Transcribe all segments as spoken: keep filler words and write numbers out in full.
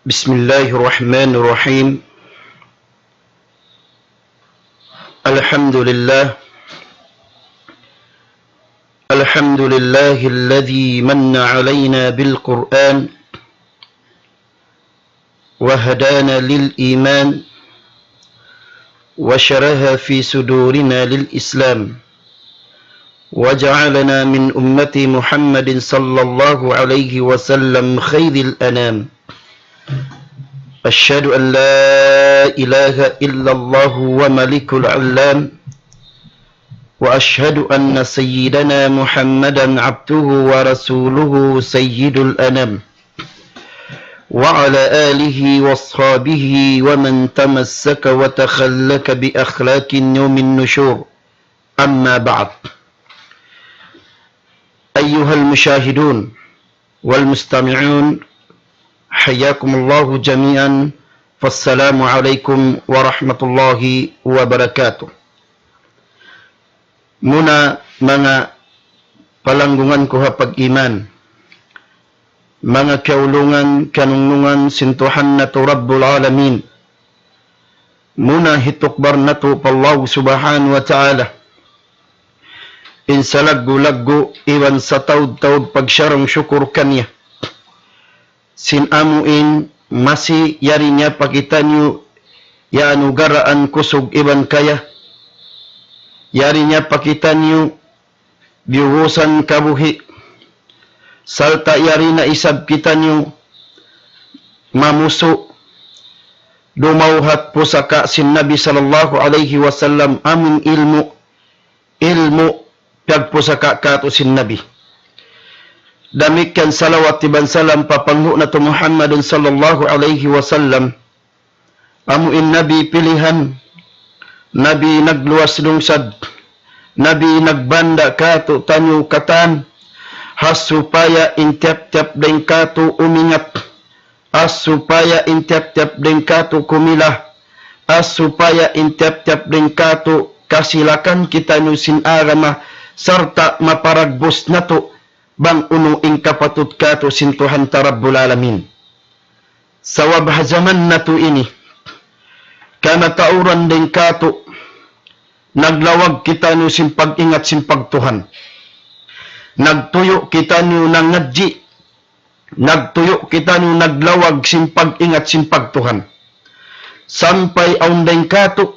بسم الله الرحمن الرحيم. الحمد لله. الحمد لله الذي من علينا بالقرآن وهدانا للإيمان وشرح في صدورنا للإسلام وجعلنا من أمة محمد صلى الله عليه وسلم خير الأنام. أشهد أن لا إله إلا الله وملك العلام، وأشهد أن سيدنا محمدا عبده ورسوله سيد الأنام، وعلى آله وأصحابه ومن تمسك وتخلق بأخلاق يوم النشور. أما بعد، أيها المشاهدون والمستمعون، حياكم الله جميعا، فالسلام عليكم ورحمة الله وبركاته. Muna manga palanggungan ku ha pag-iman, manga kiyaulungan, kiyanungnungan sin Tuhan natu' Rabbul Alamin. Muna hitukbal natu' pa Allah Subhanahu wa Ta'ala in salaggu'-laggu' iban sataud-taud pagsarang-sukul kaniya. Sin amu in masi yari niya pa kitaniyu ya anugaraan kusug iban kaya. Yari niya pa kitaniyu biyugusan kabuhi'. Sarta' yari na isab kitaniyu mamusu' dumawhat pusaka' sin Nabi sallallahu alayhi wasallam amun ilmu', ilmu' piyagpusaka' katu' sin Nabi. Damikkiyan salawat iban salam pa panghu' natu' Muhammadin sallallahu alayhi wasallam. Amu in Nabi pilihan, Nabi nagluwas lungsad, Nabi nagbanda' katu' taniyu katan, ha supaya in tiyap-tiyap dayn katu' umingat, ha supaya in tiyap-tiyap dayn katu' kumila, ha supaya in tiyap-tiyap dayn katu' kasilakan kitaniyu sin agama, sarta' maparagbus natu' bang unu in kapatut katu' sin Tuhan ta Rabbul Alamin. Sabab ha jaman natu' ini, kamatauran dayn katu', naglawag kitaniyu sin pag-ingat sin pagtuhan. Nagtuyu' kitaniyu nangadji', nagtuyu' kitaniyu naglawag sin pag-ingat sin pagtuhan. Sampay awn dayn katu',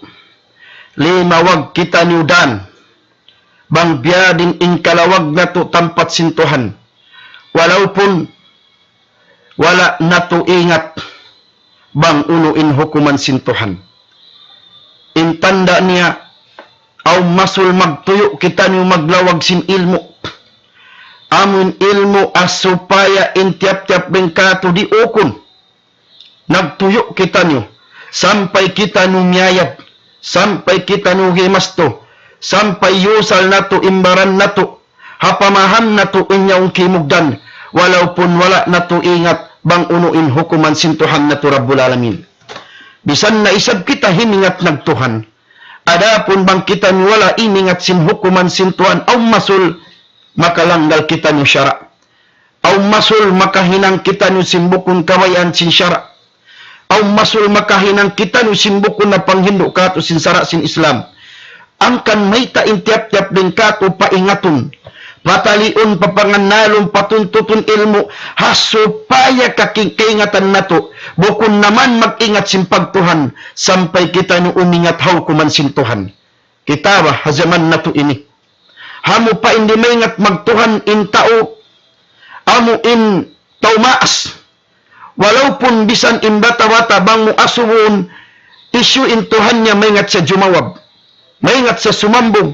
limawag kitaniyu dan, bang biya' diin in kalawag natu' tampat sin Tuhan. Walaupun wala' natu' ingat bang unu in hukuman sin Tuhan. In tanda' niya, awn masul magtuyu' kitaniyu maglawag sin ilmu'. Amun ilmu' ha supaya in tiyap-tiyap dayn katu' di' ukun. Nagtuyu' kitaniyu, sampay kitaniyu miyayad, sampay kitaniyu himastu, sampay yusal natu' in baran natu', ha pamaham natu' in yaun kimugdan, walaupun wala' natu' ingat bang unu in hukuman sin Tuhan natu' Rabbul Alamin. Bisan na isab kita himingat nagtuhan. Adapun bang kitaniyu wala' imingat sin hukuman sin Tuhan, awn masul makalanggal kitaniyu sara'. Awn masul makahinang kitaniyu sin bukun kabayaan sin sara'. Awn masul makahinang kitaniyu sin bukun na panghindu' katu' sin sara' sin Islam. Hangkan mayta' in tiyap-tiyap dayn katu' paingatun, pataliun, papangannalun, patuntutun ilmu', ha supaya kaking-, kaingatan natu', bukun na man mag-ingat sin pagtuhan, sampay kitaniyu umingat ha hukuman sin Tuhan. Kita' ba, ha jaman natu' ini. Amu pa in di' maingat magtuhan in tau, amu in tau maas. Walaupun bisan in bata'-bata' bang mu asubuhun, hisiyu in Tuhan niya, maingat siya jumawab, maingat siya sumambung.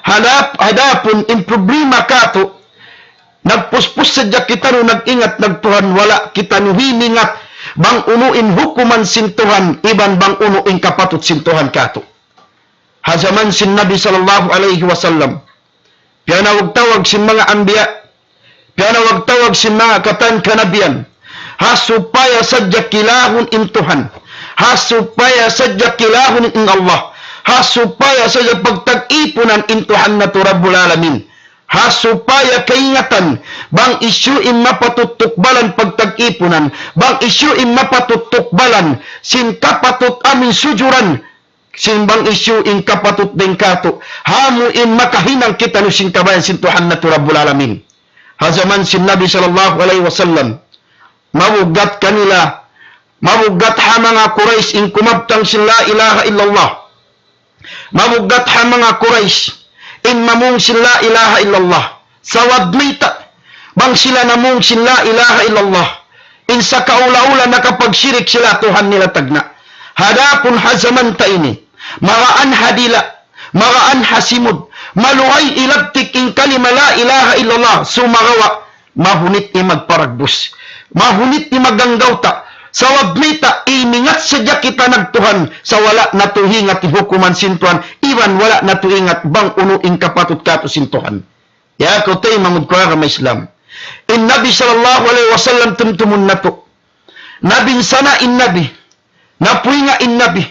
Hadap-, adapun in problema katu', nagpuspus sadja kitaniyu nag-ingat nagtuhan, wala' kitaniyu himingat bang unu in hukuman sin Tuhan, iban bang unu in kapatut sin Tuhan katu'. Ha jaman sin Nabi sallallahu alayhi wasallam, piyanawag-tawag sin manga anbiya', piyanawag-tawag sin manga katan kanabiyan, ha supaya sadja kilahun in Tuhan, ha supaya sadja kilahun in Allah, ha supaya sadja pagtag-ipunan in Tuhan natu' Rabbul Alamin. ha supaya kaingatan, bang hisiyu in mapatut tukbalan pagtag-ipunan, bang hisiyu in mapatut tukbalan sin kapatut amun sujuran, sin bang hisiyu in kapatut dayn kātu', amu in makahinang kitaniyu sin kabayaan sin Tuhan natu' Rabbul Alamin. Ha jaman sin Nabi sallallahu alayhi wasallam, mabugat kanila, mabugat ha manga Quraysh in kumabtang sin la ilaha illallah. Mabugat ha manga Quraysh in mamung sin la ilaha illallah. Sabab mayta', bang sila namung sin la ilaha illallah, in sakaula-ula nakapagsirik sila Tuhan nila tagna'. Adapun ha jaman ta ini, magaan ha dila', magaan ha simud, maluhay ilabtik in kalima la ilaha illallah, sumagawa' mahunit in magparagbus. Mahunit in maganggawta'. Sabab mayta', imingat sadja kita nagtuhan, sa' wala' natu' ingat in hukuman sin Tuhan, iban wala' natu' ingat bang unu in kapatut kātu' sin Tuhan. Ya kaw taymanghud ku ha agama Islam. In Nabi sallallahu alayhi wasallam tumtumun natu'. Nabinsana' in Nabi. Napuinga in Nabi.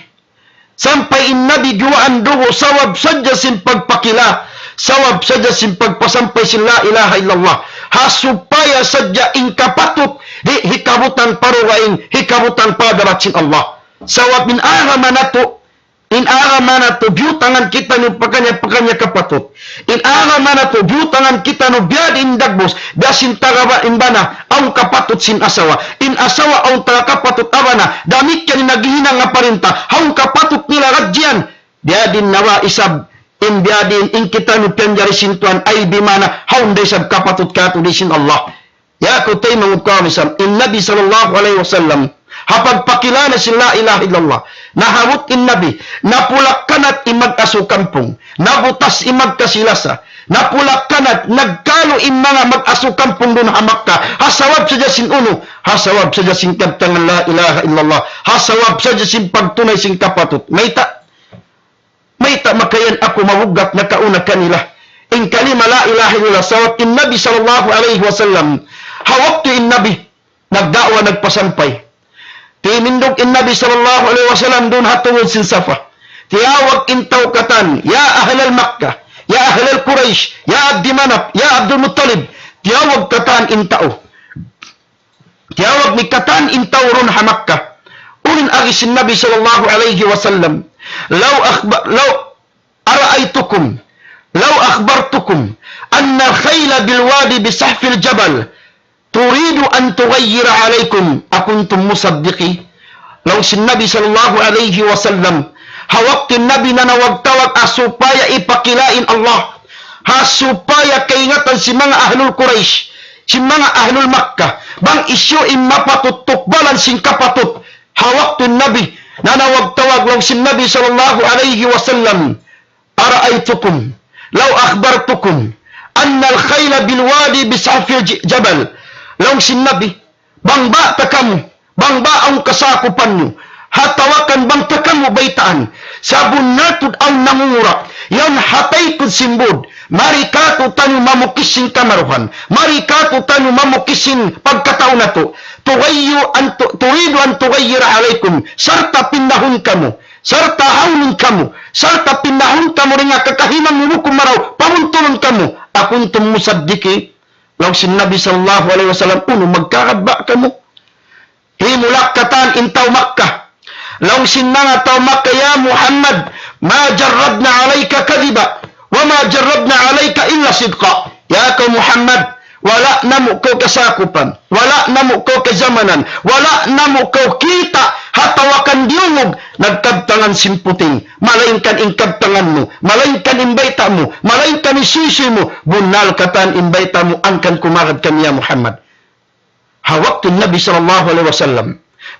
Sampay in Nabi duwaan dugu' sabab sadja sin pagpakila, sabab sadja sin pagpasampay sin la ilaha illallah. Ha supaya sadja in kapatut, di' hikabutan pa dugaing, hikabutan pa hadarat sin Allah. Sabab in agama natu', in agama natu' biyutangan kitaniyu pakaniya-pakaniya kapatut. In agama natu' biyutangan kitaniyu biya' diin dagbus, biya' sin taga ba-, in bana, awn kapatut sin asawa. In asawa awn taga kapatut ha bana, damikkiyan in naghihinang ha parinta, awn kapatut nila radjian. Biya' diin na ba isab, in biya' diin in kitaniyu piyanjari sin Tuhan, ay bimana, awn da isab kapatut kātu' di' sin Allah. Ya kaw taymanghud ku ha agama Islam, in Nabi sallallahu alayhi wasallam, ha pagpakila na sin la ilaha illallah, nahabut in Nabi, napulak-kanat in mag-asu kampung, nabutas in magkasi-lasa, napulak-kanat, nagkalu in manga mag-asu kampung duun ha Makkah, ha sabab sadja sin unu, ha sabab sadja sin kabtangan la ilaha illallah, ha sabab sadja sin pagtunay sin kapatut. Mayta', mayta' makayan aku mabugat nakauna kanila in kalima la ilaha illallah, sabab in Nabi sallallahu alayhi wasallam, ha waktu in Nabi nagda'wa, nagpasampay, timindug in Nabi sallallahu alayhi wasallam duun ha tungud sin Safa. Tiyawag in tau katan, "Ya ahlal Makkah, ya ahlal Quraysh, ya Abdi Manaf, ya Abdul Muttalib." Tiyawag katan in tau. Tiyawag niya katan in tau duun ha Makkah. Unu in agi sin Nabi sallallahu alayhi wasallam, "Law akhba-, law ara'aytukum, law akhbartukum anna al-khayla bil wadi bi sahfil jabal turidu an tughayyira alaykum, akuntum musaddiqi?" Laung sin Nabi sallallahu alayhi wasallam, ha waktu Nabi nanawag-tawag ha supaya ipakila in Allah, ha supaya kaingatan sin manga ahlul Quraysh, sin manga ahlul Makkah, bang hisiyu in mapatut tukbalan sin kapatut. Ha waktu Nabi nanawag-tawag, laung sin Nabi sallallahu alayhi wasallam, "Ara'aytukum law akhbartukum anna al-khayla bil wadi bi sahfil j-, jabal." Laung sin Nabi, "Bang ba ta kamu, bang ba awn kasakupan niyu, atawa kan bang ta kamu baytaan, sabunnal tuud awn nangungura', yan ha taykud sin būd, mari kātu'niyu mamukis sin kamaruhan, mari kātu'niyu mamukis sin pagkatau natu', tughayyu an tu-, turidu an tughayyira alaykum, sarta' pindahun kamu, sarta' hawlun kamu, sarta' pindahun kamu dayn ha kakahinang niyu bukun marayaw, pabuntulun kamu, akuntum musaddiqi?" Laung sin Nabi sallallahu alayhi wasallam, "Unu, magkahagad ba kamu?" Himulak katan in tau Makkah. Laung sin manga tau Makkah, "Ya Muhammad, ma jarrabna alayka kadhiba, wa ma jarrabna alayka illa sidqa." Ya kaw Muhammad, wala' namu' kaw kasakupan, wala' namu' kaw kajamanan, wala' namu' kaw kita' atawa kan diyungug nagkabtangan sin puting, malaingkan in kabtangan mu, malaingkan in bayta' mu, malaingkan in suysuy mu, bunnal katan in bayta' mu, hangkan kumagad kami ya Muhammad. Ha waktu Nabi sallallahu alayhi wasallam,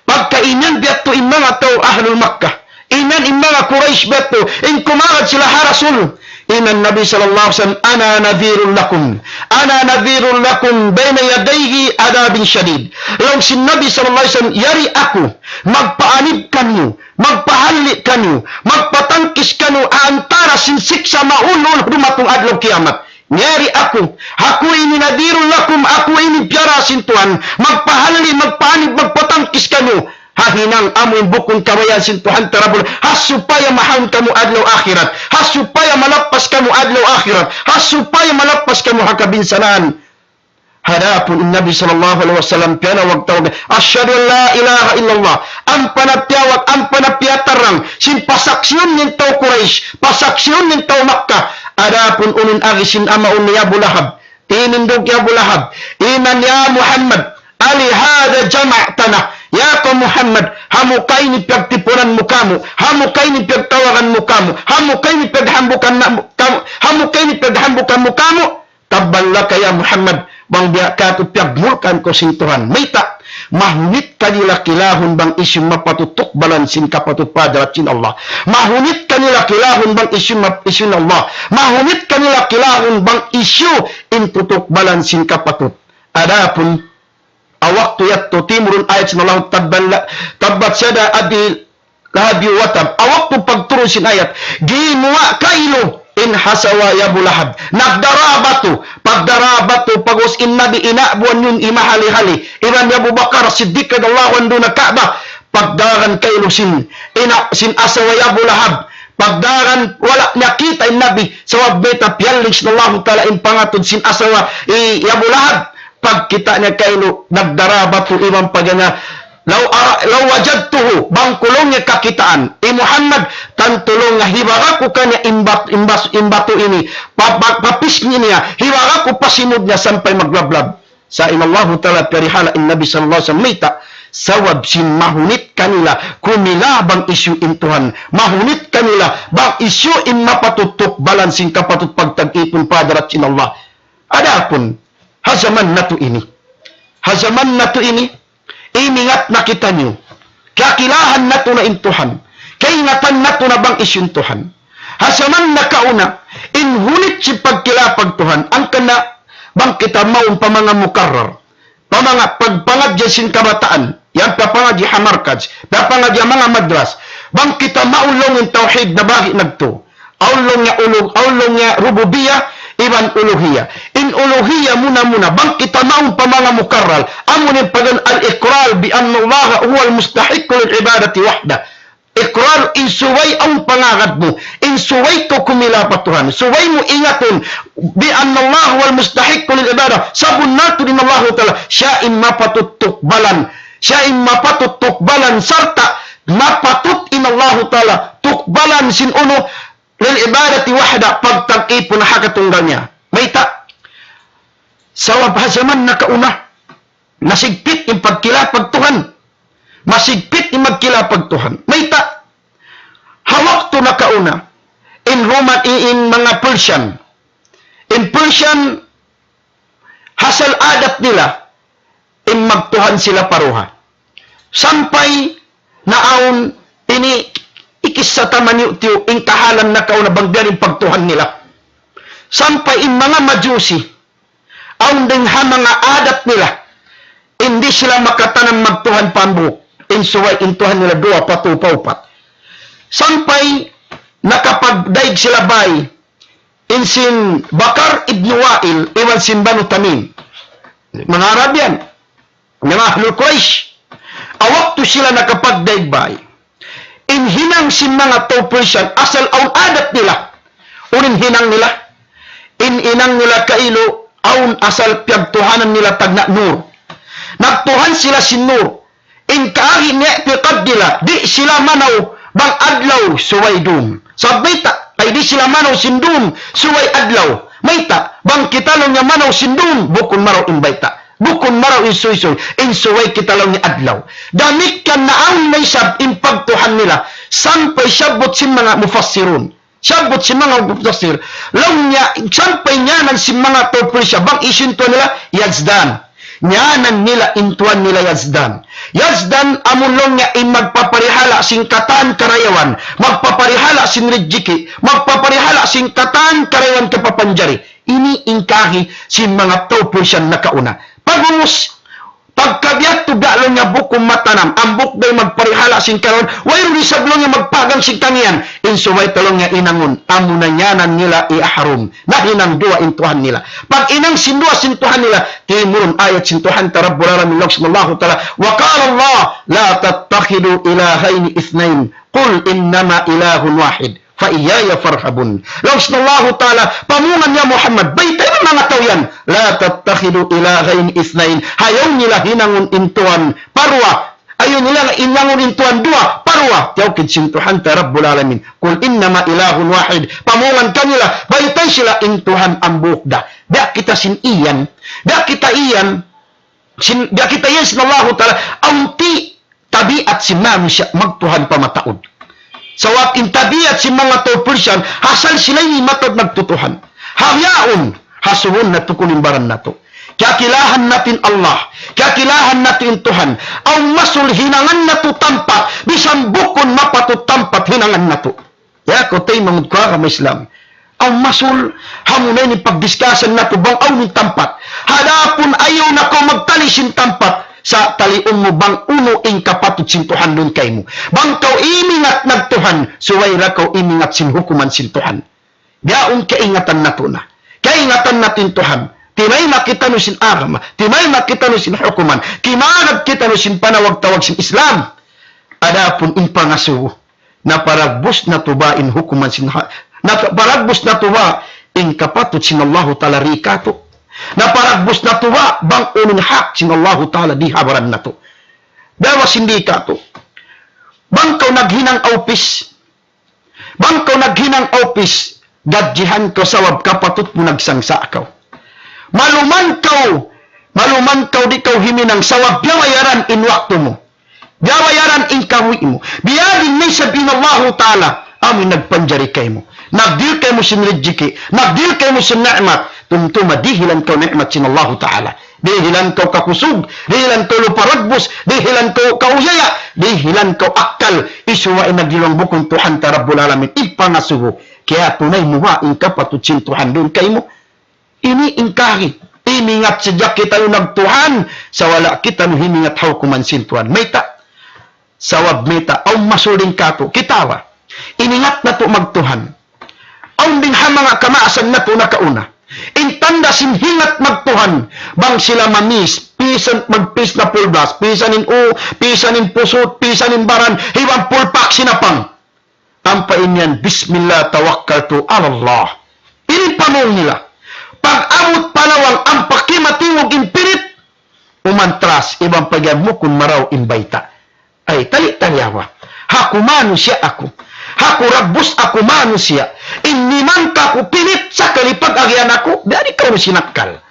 pagka imiyan biya' tu in manga tau ahlul Makkah, imiyan in manga Quraysh biya' tu, in kumagad sila ha Rasul, imiyan Nabi sallallahu alayhi wasallam, "Ana nadhirun lakum, ana nadhirun lakum bayna yadayhi adhabin shadid." Laung sin Nabi sallallahu alayhi wasallam, "Yari aku magpaanib kaniyu, magpahalli' kaniyu, magpatangkis kaniyu ha antara' sin siksa' mahulhul dumatung adlaw kiyamat." Yari aku, aku ini nadhirun lakum, aku ini piyara sin Tuhan, magpahalli', magpaanib, magpatangkis kaniyu Ha hinang amu in bukun kabayaan sin Tuhan ta Rabbul, ha supaya mahaun kamu adlaw akhirat, ha supaya malappas kamu adlaw akhirat, ha supaya malappas kamu ha kabinsanaan. Adapun in Nabi sallallahu alayhi wasallam piyanawag-tawag, "Ashhadu an la ilaha illallah." Ampa na piyawag, ampa na piyatarang, sin pasaksiyun in tau Quraysh, pasaksiyun in tau Makkah. Adapun unu in agi sin amaun niya Abu Lahab, tinindug hi Abu Lahab, "Iman ya Muhammad, alihadha jama'tana?" Ya kaw Muhammad, ha mukay ini piyagtipunan mu kamu, ha mukay ini piyagtawagan mu kamu, ha mukay ini piyaghambukan na, kamu, ha mukay ini piyaghambukan mu kamu, tabban laka ya Muhammad, bang biya' katu' piyagmulkaan kaw sin Tuhan. Mayta', mahunit kanila kilahun bang hisiyu in mapatut tukbalan sin kapatut pa hadarat sin Allah. Mahunit kanila kilahun bang hisiyu in map-, hisiyu in Allah. Mahunit kanila kilahun bang hisiyu in tutukbalan sin kapatut. Adapun, ha waktu yadtu timurun ayat sin Allah, tabban la, tabbat yada abi lahabi wa tab. Ha waktu pagturun sin ayat, gimuwa' kailu in asawa hi Abu Lahab. Nagdarabatu, pagdarabatu, pag'ubus in Nabi ina'buan niya in mahali-hali. Iban hi Abu Bakar Siddiq radiyallahu anhu na Ka'bah. Pagdaran kailu sin, ina, sin asawa hi Abu Lahab. Pagdaran wala' niya kita' in Nabi. Sabab mayta', piyalling sin Allahu Ta'ala in pangatud sin asawa hi, hi Abu Lahab. Pagkita' niya kailu, nagdarabatu iban pag'iyan niya, "Law ara-, law wajadtuhu, bang ku laung niya kakitaan, hi Muhammad, tantu laung niya hibaga ku kaniya in bat-, in bas-, in batu ini, pa-, pa-, papisngi niya, hibaga ku pa simud niya sampay maglablab." Sa' in Allahu Ta'ala piyarihala' in Nabi sallallahu alayhi wasallam mayta', sabab sin mahunit kanila, kumila bang hisiyu in Tuhan, mahunit kanila, bang hisiyu in mapatut tukbalan sin kapatut pagtag-ipun pa hadarat sin Allah. Adapun, ha jaman natu' ini. Ha jaman natu' ini, imingat na kitaniyu. Kakilahan natu' na in Tuhan. Kaingatan natu' na bang hisiyu in Tuhan. Ha jaman nakauna, in hunit sin pagkila pagtuhan, hangkan na bang kita mawn pa manga mukarrar. Pa manga pagpangadji' sin kabataan, yan piyapangadji' ha markaz, piyapangadji' ha manga madras. Bang kita mawn laung in tawhid nabahagi' nagtu. Awn laung niya ulu-, awn laung niya rububiyah, iban uluhiyah. In uluhiyah muna-muna, bang kita mawn pa manga mukarrar, amu in pag'iyan al-iqrar bi anna Allah huwal mustahiqqu lil ibadati wahdah. Iqrar, in subay awn pangagad mu, in subay kaw kumila pa Tuhan, subay mu ingatun, bi anna Allah huwal mustahiqqu lil ibadah, sabunnal tuud in Allahu Ta'ala, siya in mapatut tukbalan, siya in mapatut tukbalan, sarta' mapatut in Allahu Ta'ala tukbalan sin unu, lil ibadati wahda, pagtag-ipun ha katunggal niya. Mayta'? Sabab ha jaman nakauna, masigpit in pagkila pagtuhan. Masigpit in magkila pagtuhan. Mayta'? Ha waktu nakauna, in Roman, in, in manga Persian. In Persian, asal adat nila, in magtuhan sila pa duwa. Sampay naawn ini, ikissa ta maniyu'-tiyu' in kahalan nakauna bang biya' diin in pagtuhan nila. Sampay in manga Majusi, awn dayn ha manga adat nila, in di' sila makatanam magtuhan pa hambuuk, in subay in tuhan nila duwa, patu, pa upat. Sampay nakapagdaig sila bay, in sin Bakar ibn Wa'il, iban sin Banu Tamim. Manga Arab yan. Manga Ahlul Quraysh. Ha waktu sila nakapagdaig bay, in hinang sin manga tau Persian, asal awn adat nila. Unu in hinang nila? In hinang nila kailu, awn asal piyagtuhanan nila tagna' Nur. Nagtuhan sila sin Nur. In kaagi niya i'tiqad nila, di' sila manaw bang adlaw subay dum. Sabab mayta', ay di' sila manaw sin dum subay adlaw. Mayta', bang kita laung niya manaw sin dum, bukun marayaw in bayta'. Bukun marayaw in suysuy, in subay kita laung niya adlaw. Damikkiyan na awn na isab in pagtuhan nila, sampay siyabbut sin manga mufassirun. Siyabbut sin manga mufassir. Laung niya, sampay ngiyanan sin manga tau Persia, bang hisiyu in tuhan nila, Yazdan. Ngiyanan nila in tuhan nila Yazdan. Yazdan, amun laung niya in magpaparihala' sin katan karayawan, magpaparihala' sin rijiki', magpaparihala' sin katan karayawan kapapanjari. Ini in kaagi sin manga tau Persian nakauna. Pag'ubus, Pagka biya' tu ga laung niya bukun matanam, hambuuk da in magparihala' sin karuwan, wayruun isab laung niya magpagang sin kangian, in subay ta laung niya hinangun, amuna yan nila iharum, nahinang duwa in Tuhan nila. Paghinang sin duwa sin Tuhan nila, timurun ayat sin Tuhan ta Rabbul Alamin, laung sin Allahu Ta'ala, وقال الله لا تتخذوا إلهين اثنين قل إنما إله واحد فإياي فارهبون. Laung sin Allahu Ta'ala, pamungan ya Muhammad, baytai in manga tau yan, لا تتخذوا إلهين اثنين, ayaw nila hinangun in Tuhan pa duwa, ayaw nila hinangun in Tuhan duwa pa duwa, tiyawkid sin Tuhan ta Rabbul Alamin. قل إنما إله واحد, pamungan kanila, baytai sila in Tuhan hambuuk da. Biya' kita sin iyan, biya' kita iyan, sin, biya' kita iyan sin Allahu Ta'ala, awn ti tabiat sin manusiya' magtuhan pa mataud. Sabab in tabiat sin manga tau Persian, asal sila ini mataud nagtutuhan. Ha bihaun, ha suwun natu' kulimbaran natu'. Kiyakilahan natu' in Allah, kiyakilahan natu' in Tuhan. Awn masul hinangan natu' tampat, misan bukun mapatut tampat hinangan natu'. Ya, kaw taymanghud ku ha agama Islam. Awn masul, amuna ini pagdiskasan natu' bang awn in tampat. Adapun ayaw na kaw magtali sin tampat. Sa' taliun mu bang unu in kapatut sin Tuhan duun kaymu. Bang kaw imingat nagtuhan, subay da kaw imingat sin hukuman sin Tuhan. Bihaun kaingatan natu' na. Kaingatan natu' in Tuhan. Timayma' kitaniyu sin agama. Timayma' kitaniyu sin hukuman. Kimanag kitaniyu sin panawag-tawag sin Islam. Adapun in pangasubu, naparagbus natu' ba in hukuman sin ha-, naparagbus natu' ba in kapatut sin Allahu Ta'ala di katu'? Naparagbus natu' ba bang unu in hak sin Allahu Ta'ala di ha baran natu'? Dawa sin di katu'. Bang kaw naghinang awpis, bang kaw naghinang awpis, gadjihan kaw sabab kapatut mu nagsangsa' kaw. Maluman kaw, maluman kaw di' kaw himinang sabab biyabayaran in waktu mu. Biyabayaran in kabuhi' mu. Biya' diin na isab in Allahu Ta'ala, amu in nagpanjari kaymu. Nagdihil kaymu sin rijiki, nagdihil kaymu sin ni'mat, tumtuma dihilan kaw ni'mat sin Allahu Ta'ala. Dihilan kaw kakusug, dihilan kaw lupa ragbus, dihilan kaw kaujaya, dihilan kaw akkal, isuwa in nagdihil bukun Tuhan ta Rabbul Alamin, in pangasubu, kiyatunay mu ba in kapatut sin Tuhan duun kaymu? Ini in kaagi. Imingat sadja kitaniyu nagtuhan, sa' wala' kitaniyu himingat ha hukuman sin Tuhan. Mayta'? Sabab mayta', awn masul dayn kātu'. Kita' ba? Iningat natu' magtuhan. Awn dayn ha manga kamaasan natu' nakauna. In tanda' sin hingat magtuhan, bang sila mamis, pisan, magpis na pulbas, pisan in u, pisan in pusut, pisan in baran, iban pulpak sinapang. Ampa in yan, بسم الله توكلت على الله. Ini pamung nila. Pag-abut pa lawang ampa kimatingug in pinit, umantras, iban pagyan bukun marayaw in bayta'. Ay, tali-tali awa. Aku manusiya' aku. Aku ragbus aku manusiya'. In niman kaku' pinit sakali pag-agihan aku, biya' di' kaw sinakkal.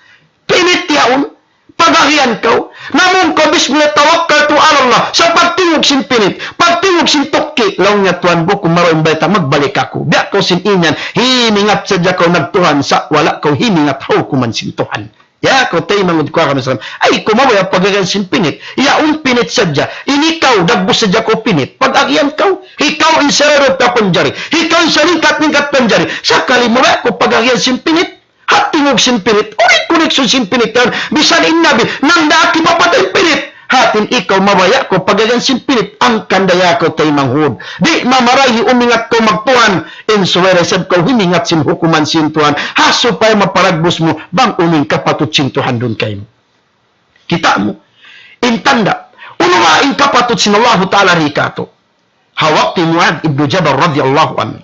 Pinit yaun. Pag-agihan kaw, namung kaw, بسم الله توكلت على الله. Sa' pagtingug sin pinit, pagtingug sin tukki', laung niya, Tuan, bukun marayaw in bayta', magbalik aku. Biya' kaw sin imiyan, himingat sadja kaw nagtuhan, sa' wala' kaw himingat ha hukuman sin Tuhan. Ya, kaw taymanghud ku ha agama Islam. Ay, kaw mabaya' pag-agihan sin pinit. Yaun pinit sadja. Ini kaw, dagbus sadja kaw pinit. Pag-agihan kaw, ikaw in sararut kapanjari. Ikaw in salingkat-lingkat panjari. Sakali mabaya' kaw pag-agihan sin pinit. Ha tingug sin pinit, uri koneksyon sin pinit yan, misan in Nabi, nang daa kipapatay in pinit. Hati in ikaw mabaya' kaw pag-agihan sin pinit, hangkan da ya kaw taymanghud. Di' mamarayaw umingat kaw magtuhan, in subay da isab kaw himingat sin hukuman sin Tuhan, ha supaya maparagbus mu, bang unu in kapatut sin Tuhan duun kaymu. Kita' mu, in tanda', unu ba in kapatut sin Allahu Ta'ala di kātu'? Ha waktu Muadh ibn Jabal radiyallahu anhu.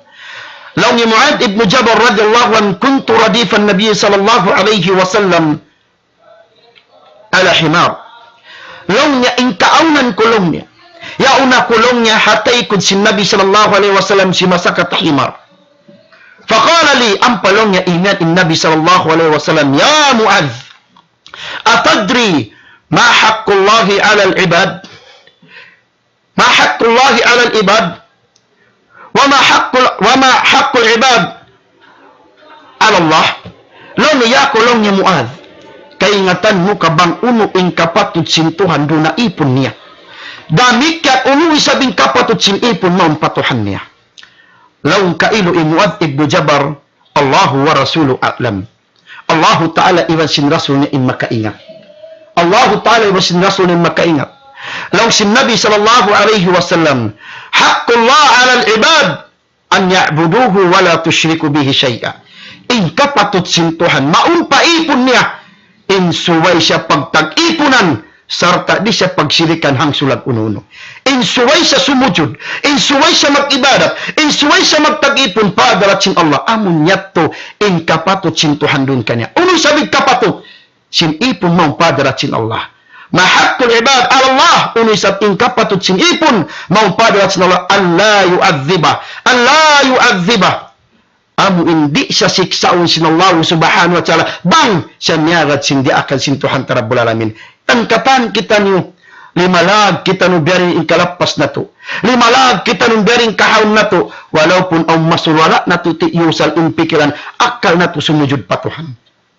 Laung hi Muadh ibn Jabal radiyallahu anhu, كنت رديف النبي صلى الله عليه وسلم على حمار. Laung niya, in kaawnan ku laung niya. Yaun aku laung niya ha taykud sin Nabi sallallahu alayhi wasallam simasakat ha himar. فقال لي, ampa laung niya imiyan in Nabi sallallahu alayhi wasallam, يا معاذ، أتدري ما حق الله على العباد؟ ما حق الله على العباد؟ وما حق ال-، وما حق العباد على الله؟ Laung niya, ya kaw laung niya Muadh, kaingatan mu ka bang unu in kapatut sin Tuhan duun ha ipun niya? Damikkiyan unu isab in kapatut sin ipun mawn pa Tuhan niya. Laung kailu hi Muadh ibnu Jabal, الله ورسوله أعلم. Allahu Ta'ala iban sin Rasul niya in makaingat. Allahu Ta'ala iban sin Rasul in makaingat. Laung sin Nabi sallallahu alayhi wasallam, حق الله على العباد أن يعبدوه ولا يشركوا به شيئا. In kapatut sin Tuhan, mawn pa ipun niya, in subay siya pagtag-ipunan, sarta' di' siya pagsirikan hangsulag unu-unu. In subay siya sumujud, in subay siya mag-ibadat, in subay siya magtag-ipun pa hadarat sin Allah, amu yadtu in kapatut sin Tuhan duun kaniya. Unu isab in kapatut sin ipun mawn pa hadarat sin Allah. ما حق العباد على الله, unu isab in kapatut sin ipun mawn pa hadarat sin Allah, أن لا يعذب, أن لا يعذب. Amu in di' siya siksaun sin Allah subhanahu wa ta'ala, bang siya miyagad sin diyaakan sin Tuhan ta Rabbul Alamin. Hangkan kitaniyu, limalag kitaniyu biya' diin in kalappas natu'. Limalag kitaniyu biya' diin in kahaun natu'. Walaupun awn masul wala' natu' tiyusal in pikilan, akkal natu' sumujud pa Tuhan.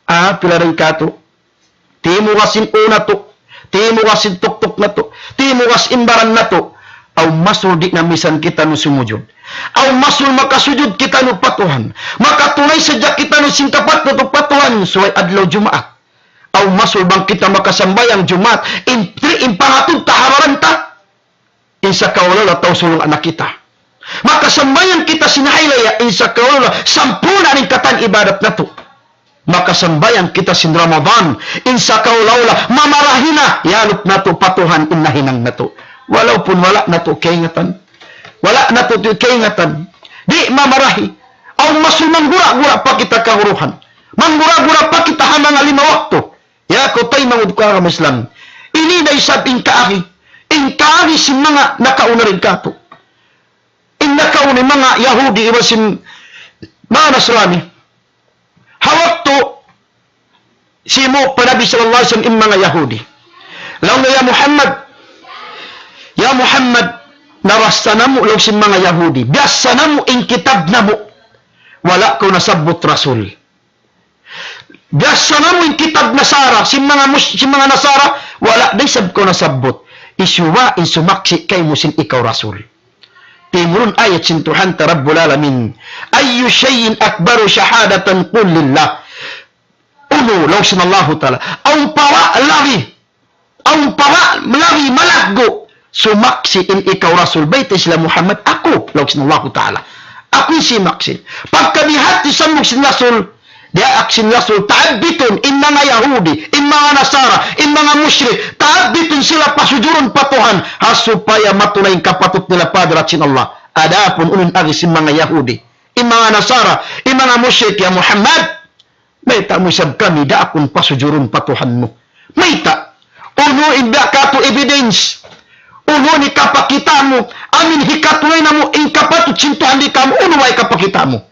Ah, pila dayn katu'. Timugas in ū natu', timugas in tuktuk natu', timugas in baran natu'. Awn masul di' na misan kitaniyu sumujud. Awn masul makasujud kitaniyu pa Tuhan. Makatunay sadja kitaniyu sin kapatut natu' pa Tuhan, subay adlaw Jumaat. Awn masul bang kita makasambahayang Jumaat, in, in pangatud ta ha baran ta. In sakaula-ula tau sulung anak kita. Makasambahayang kita sin haylaya, in sakaula-ula sampurna' in katan ibadat natu'. Makasambahayang kita sin Ramadan, in sakaula-ula mamarahi na, iyalup natu' pa Tuhan in nahinang natu'. Walaupun wala' natu' kaingatan. Wala' natu' kaingatan. Di' mamarahi. Awn masul manggura-gura pa kita kaguruhan. Manggura-gura pa kita ha manga lima waktu. Ya, kaw taymanghud ku ha agama Islam. Ini da isab in kaagi. In kaagi sin manga nakauna dayn kātu'. In nakauna manga Yahudi iban sin manga Nasrani. Ha waktu simu' pa Nabi sallallahu alayhi wasallam in manga Yahudi. Laung nila, "Ya Muhammad, ya Muhammad, nabassa namu'," laung sin manga Yahudi. "Biyassa namu' in kitab namu'. Wala' kaw nasabbut Rasul." Biyassa namu' in kitab Nasara, sin manga mus-, sin manga Nasara, wala' da isab kaw nasabbut. Hisiyu in sumaksi' kaymu sin ikaw Rasul? Timurun ayat sin Tuhan ta Rabbul Alamin. أي شيء أكبر شهادة قل لله. Unu, laung sin Allahu Ta'ala. Awn pa labi Awn pa labi malaggu' sumaksi' in ikaw Rasul, baytai sila Muhammad, aku, laung sin Allahu Ta'ala. Aku in simaksi'. Pagka bihadtu sambung sin Rasul, diyaak sin Rasul, taabbitun, in manga Yahudi, in manga Nasara, in manga mushrik, taabbitun sila pasujurun pa Tuhan, ha supaya matunay in kapatut nila pa hadarat sin Allah. Adapun unu in agi sin manga Yahudi, in manga Nasara, in manga mushrik, ya Muhammad, mayta' mu isab kami daakun pasujurun pa Tuhan mu? Mayta'? Unu in biya' katu' evidence? Unu in hikapakita' mu? Amu in hikatunay namu' in kapatut sin Tuhan di' kamu, unu way hikapakita' mu?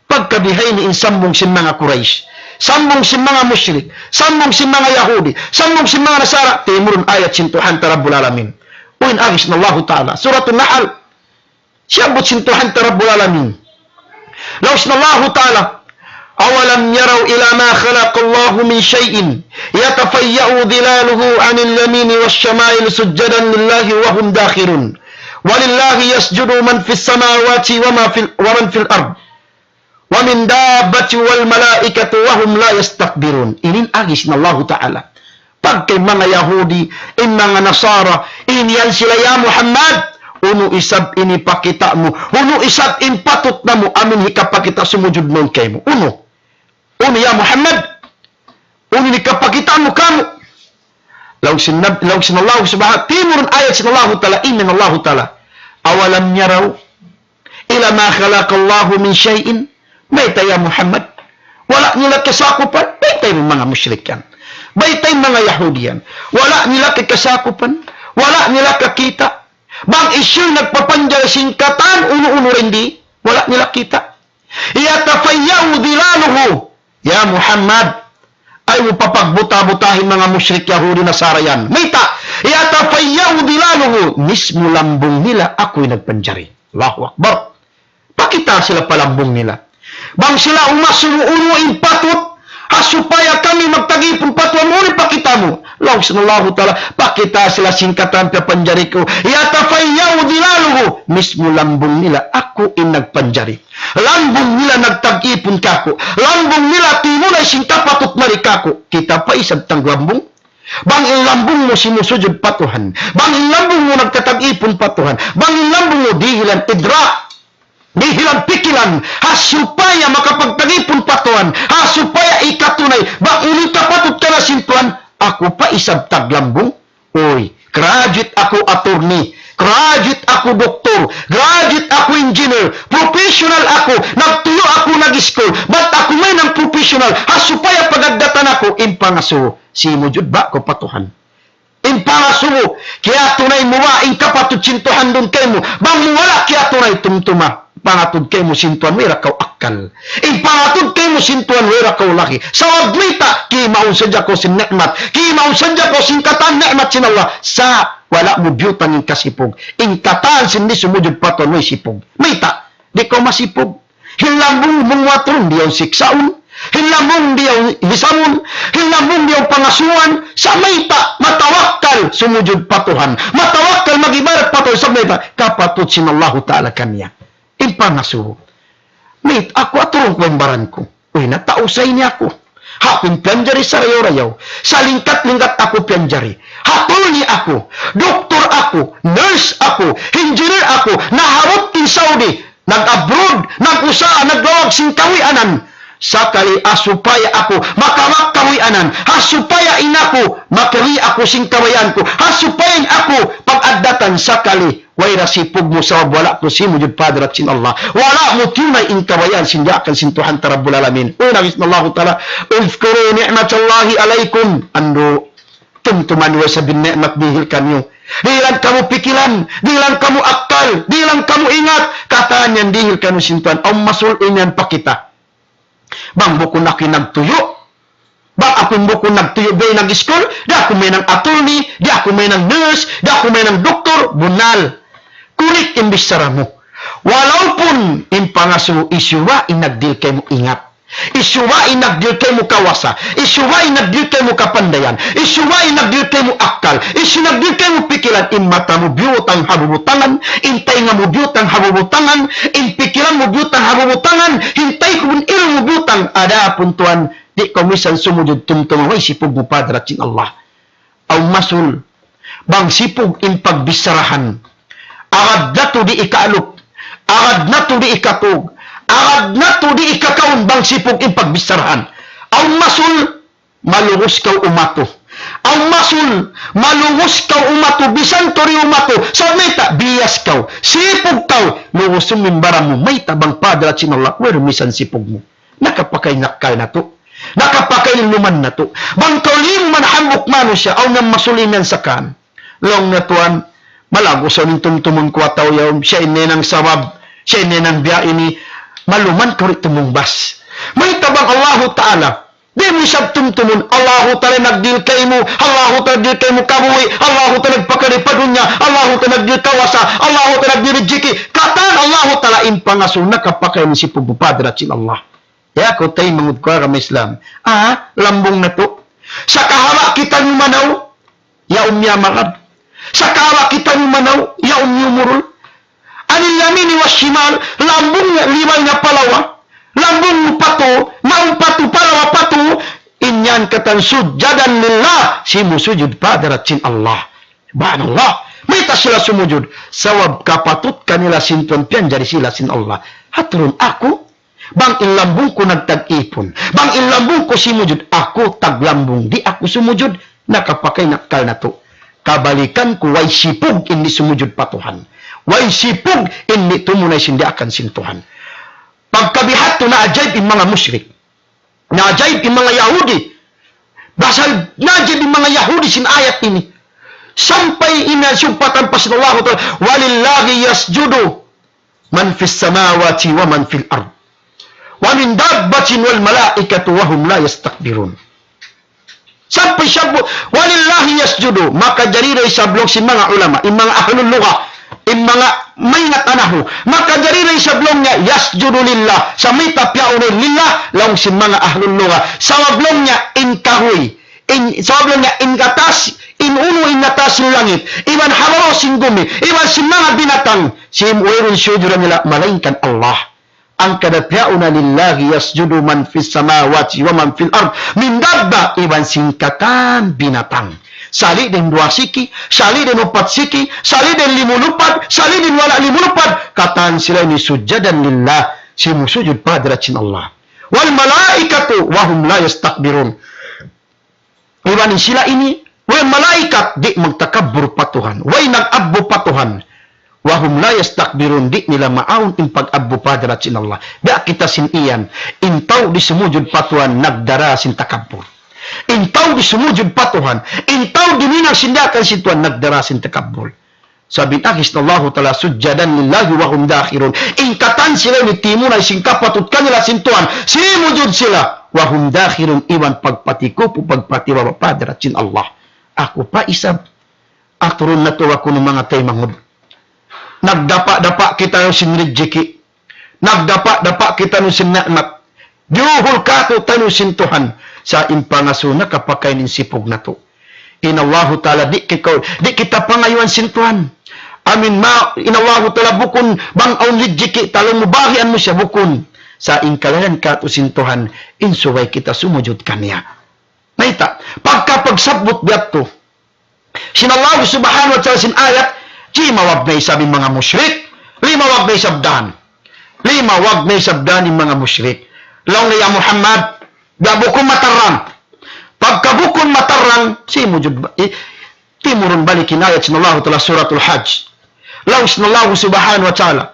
Pagka biha ini in sambung sin manga Quraysh, sambung sin manga mushrik, sambung sin manga Yahudi, sambung sin manga Nasara, timurun ayat sin Tuhan ta Rabbul Alamin. Unu in agi sin Allahu Ta'ala. Suratun Nahl. Siyabbut sin Tuhan ta Rabbul Alamin. Laung sin Allahu Ta'ala, أولم يروا إلى ما خلق الله من شيء يتفيأ ظلاله عن اليمين والشمائل سجدا لله وهم داخرون. ولله يسجد من في السماوات وما في ال-، ومن في الأرض. ومن دابة والملائكة وهم لا يستكبرون. Ini in agi sin Allahu Ta'ala. Pagka in manga Yahudi, in manga Nasara, in yan sila ya Muhammad, unu isab in hipakita' mu, unu isab in patut namu' amu in hikapakita' sumujud mawn kaymu. Unu? Unu ya Muhammad? Unu in hikapakita' mu kāmu'? Laung sin Nab-, laung sin Allah subhanahu, timurun ayat sin Allahu Ta'ala, in Allahu Ta'ala. أولم يروا إلى ما خلق الله من شيء. Mayta' ya Muhammad? Wala' nila kasakupan. Mayta' in manga mushrik yan? Mayta' in manga Yahudi yan? Wala' nila kasakupan. Wala' nila kakita'. Bang hisiyu in nagpapanjari sin katan unu-unu dindi, wala' nila kita'. يتفيأ ظلاله. Ya Muhammad, ayaw mu papagbuta-butahi in manga mushrik Yahudi Nasara yan. Mayta'? يتفيأ ظلاله. Mismu lambung nila aku in nagpanjari. Allahu Akbar. Pakita' sila pa lambung nila. Bang sila umasul unu in patut, ha supaya kami magtag-ipun pa Tuhan mu, unu in pakita' mu? Laung sin Allahu Ta'ala, pakita' sila sin katan piyapanjari ku. يتفيأ ظلاله. Mismu lambung nila, aku in nagpanjari. Lambung nila nagtag-ipun kāku'. Lambung nila timunay sin kapatut mari kāku'. Kita' pa isab tang lambung. Bang in lambung mu simusujud pa Tuhan. Bang in lambung mu nagtatag-ipun pa Tuhan. Bang in lambung mu dihilan idrak. Dihilan pikilan. Ha supaya makapagtag-ipun pa Tuhan. Ha supaya ikatunay. Bang ini kapatut ka na sin Tuhan. Aku pa isab taglambung. Uy, graduate aku attorney, graduate aku doktor, graduate aku engineer, professional aku, nagtuyu' aku nag-school, bat aku mahinang professional, ha supaya pag-addatan aku, in pangasubu, simujud ba kaw pa Tuhan? In pangasubu, kiyatunay mu ba in kapatut sin Tuhan duun kaymu, bang mu wala' kiyatunay tumtuma. Pangatud kaymu sin Tuhan, way da kaw akkal. In pangatud kaymu sin Tuhan, way da kaw lagi. Sabab mayta', kimaun sadja kaw sin ni'mat. Kimaun sadja kaw sin katan ni'mat sin Allah. Sa' wala' mu biyutang in kasipug. In katan sin di' sumujud pa Tuhan, way sipug. Mayta', di' kaw masipug. In lambung mu aturun, di' yaun siksaun. In lambung di' yaun hisamun. In lambung di' yaun pangasubuhan. Sa' mayta', matawakkal sumujud pa Tuhan. Matawakkal mag-ibadat pa Tuhan. Sa' mayta', kapatut sin Allahu Ta'ala kaniya. In pangasubu. Mayta', aku aturun ku in baran ku. Uy, na tau sa ini aku. Ha aku in piyanjari sarayaw-rayaw. Salingkat-lingkat aku piyanjari. Attorney aku. Doktor aku. Nurse aku. Engineer aku. Naabut in Saudi. Nag-abroad. Nag-usaha. Naglawag sin kawianan. Sakali ha supaya aku makawa' kawianan. Ha supaya in aku makari aku sin kabayaan ku. Ha supaya in aku pag-addatan sakali. Way da sipug mu sabab wala' kaw simujud pa hadarat sin Allah. Wala' mu tiyunay in kabayaan sin diyaakan sin Tuhan ta Rabbul Alamin. Uy, laung sin Allahu Ta'ala, اذكروا نعمة الله عليكم. Andu', tumtuma niyu isab in ni'mat dihil kaniyu. Dihilan kamu pikilan, dihilan kamu akkal, dihilan kamu ingat. Katan yan dihil kaniyu sin Tuhan. Awn masul imiyan pa kita. Bang bukun aku in nagtuyu'. Bang aku in bukun nagtuyu', biya' nag-school, di' aku mahinang attorney, di' aku mahinang nurse, di' aku mahinang doktor, bunnal. Correct in bichara mu. Walaupun in pangasubu hisiyu in nagdihil kaymu ingat. Hisiyu in nagdihil kaymu kawasa. Hisiyu in nagdihil kaymu kapandayan. Hisiyu in nagdihil kaymu akkal. Hisiyu nagdihil kaymu pikilan. In mata mu biyutang ha bubutangan. In taynga mu biyutang ha bubutangan. In pikilan mu biyutang ha bubutangan, hintay ku bun ilmu biyutang, adapun tuwan, di' kaw misan sumujud tumtuma way sipug mu pa hadarat sin Allah. Awn masul, bang sipug in pagbicharahan, agad na tuud di' ikaalup, agad na tuud di' ikatug, agad na tuud di' ikakaun bang sipug in pagbicharahan. Awn masul, malugus kaw umatu. Awn masul, malugus kaw umatu, bisan tuud di' umatu, sa' mayta', biyas kaw, sipug kaw, lugusun mu in baran mu, mayta' bang pa hadarat sin Allah, wayruun misan sipug mu. Nakapakay in akkal natu'. Nakapakay in luman natu'. Bang kaw limu man hambuuk manusiya', awn na masul imiyan sakan. Laung niya, "Tuwan, malagu' sa in tumtumun ku atawa yaun, siya in nahinang sabab, siya in nahinang biya' ini, maluman kaw di' tumungbas." Mayta' bang Allahu Ta'ala, di' mu isab tumtumun, Allahu Ta'ala nagdihil kaymu, Allahu Ta'ala nagdihil kaymu kabuhi', Allahu Ta'ala nagpakari pa dunya, Allahu Ta'ala nagdihil kawasa, Allahu Ta'ala nagdihil rijiki', katan Allahu Ta'ala in pangasubu nakapakay in sipug mu pa hadarat sin Allah. Ya, kaw taymanghud ku ha agama Islam. Ah, lambung natu'. Sa' kahaba' kita mimanaw, yaun miyamagad. Sa' kahaba' kita mimanaw, yaun miyumurul. عن اليمين والشمال, lambung niya libay na pa lawa, lambung mu pa tuu, mawn pa tuu, pa lawa pa tuu, in yan katan سجدا لله, simusujud pa hadarat sin Allah. Subhanallah. Mayta' sila sumujud? Sabab kapatut kanila sin Tuhan, piyanjari sila sin Allah. Aturun aku, bang in lambung ku nagtag-ipun, bang in lambung ku simujud, aku taglambung, di' aku sumujud, nakapakay in akkal natu'. Kabalikan ku, way sipug in di' sumujud pa Tuhan. Way sipug in di' tumunay sin diyaakan sin Tuhan. Pagka biya' hādtu naajaib in manga mushrik. Naajaib in manga Yahudi. Pasal naajaib in manga Yahudi sin ayat ini. Sampay in siyumpatan pa sin Allahu Ta'ala, ولله يسجد من في السماوات ومن في الأرض ومن دابة والملائكة وهم لا يستكبرون. Sampay siya bu-, ولله يسجد, makajari da isab laung sin manga ulama, in manga ahlul lugha, in manga maingat ha nahwu, makajari da isab laung niya, يسجد لله, sa' mayta' piyauna in لله, laung sin manga ahlul lugha. Sabab laung niya in kahuy, in, sabab laung niya in gatas, in unu in gatas sin langit, iban ha babaw sin gumi, iban sin manga binatang, sin wayruun siyujuran nila malaingkan Allah. hangkan da piyauna, لله يسجد من في السماوات ومن في الأرض من دابة, iban sin katan binatang. Sali' da in duwa siki, sali' da in upat siki, sali' da in limu lupad, sali' da in wala' limu lupad, katan sila ini سجدا لله, simusujud pa hadarat sin Allah. والملائكة وهم لا يستكبرون. Iban sila ini, way malaikat, di' magtakabbur pa Tuhan, way nag-abbu pa Tuhan. وهم لا يستكبرون, di' nila maawn in pag-abbu pa hadarat sin Allah. Biya' kita sin iyan, in tau di' sumujud pa Tuhan, nagdara sin takabbur. In tau di' sumujud pa Tuhan, in tau di' hinang sin daakan sin Tuhan, nagdara sin takabbur. Sabab in agi sin Allahu Ta'ala, سجدا لله وهم داخرون. In katan sila ini timunay sin kapatut kanila sin Tuhan, simujud sila, وهم داخرون, iban pagpatikup, pagpatibaba pa hadarat sin Allah. Aku pa isab, aturun natu' aku nu manga taymanghud. Nagdapa-dapa kita sin rijiki. Nagdapa-dapa kita nu sin ni'mat. Diyuhul kātu'taniyu sin Tuhan. Sa' in pangasubu na kapakain in sipug natu'. In Allahu Ta'ala di' kikaw, di' kita pangayuan sin Tuhan. Amin ma, in Allahu Ta'ala bukun bang awn rijiki ta laung mu bahagian mu siya, bukun. Sa' in kalayan kātu' sin Tuhan, in subay kita sumujud kaniya. Mayta', pagka pagsabbut biya' tu sin Allah Subhanahu wa Ta'ala sin ayat, limawag na isab in manga mushrik, limawag na isab dan. Limawag na isab dan in manga mushrik. Laung nila, "Ya Muhammad, biya' bukun matarrang." Pagka bukun matarrang, simujud ba, eh, timurun balik in ayat sin Allah Ta'ala Suratul Hajj. Laung sin Allah Subhanahu wa Ta'ala,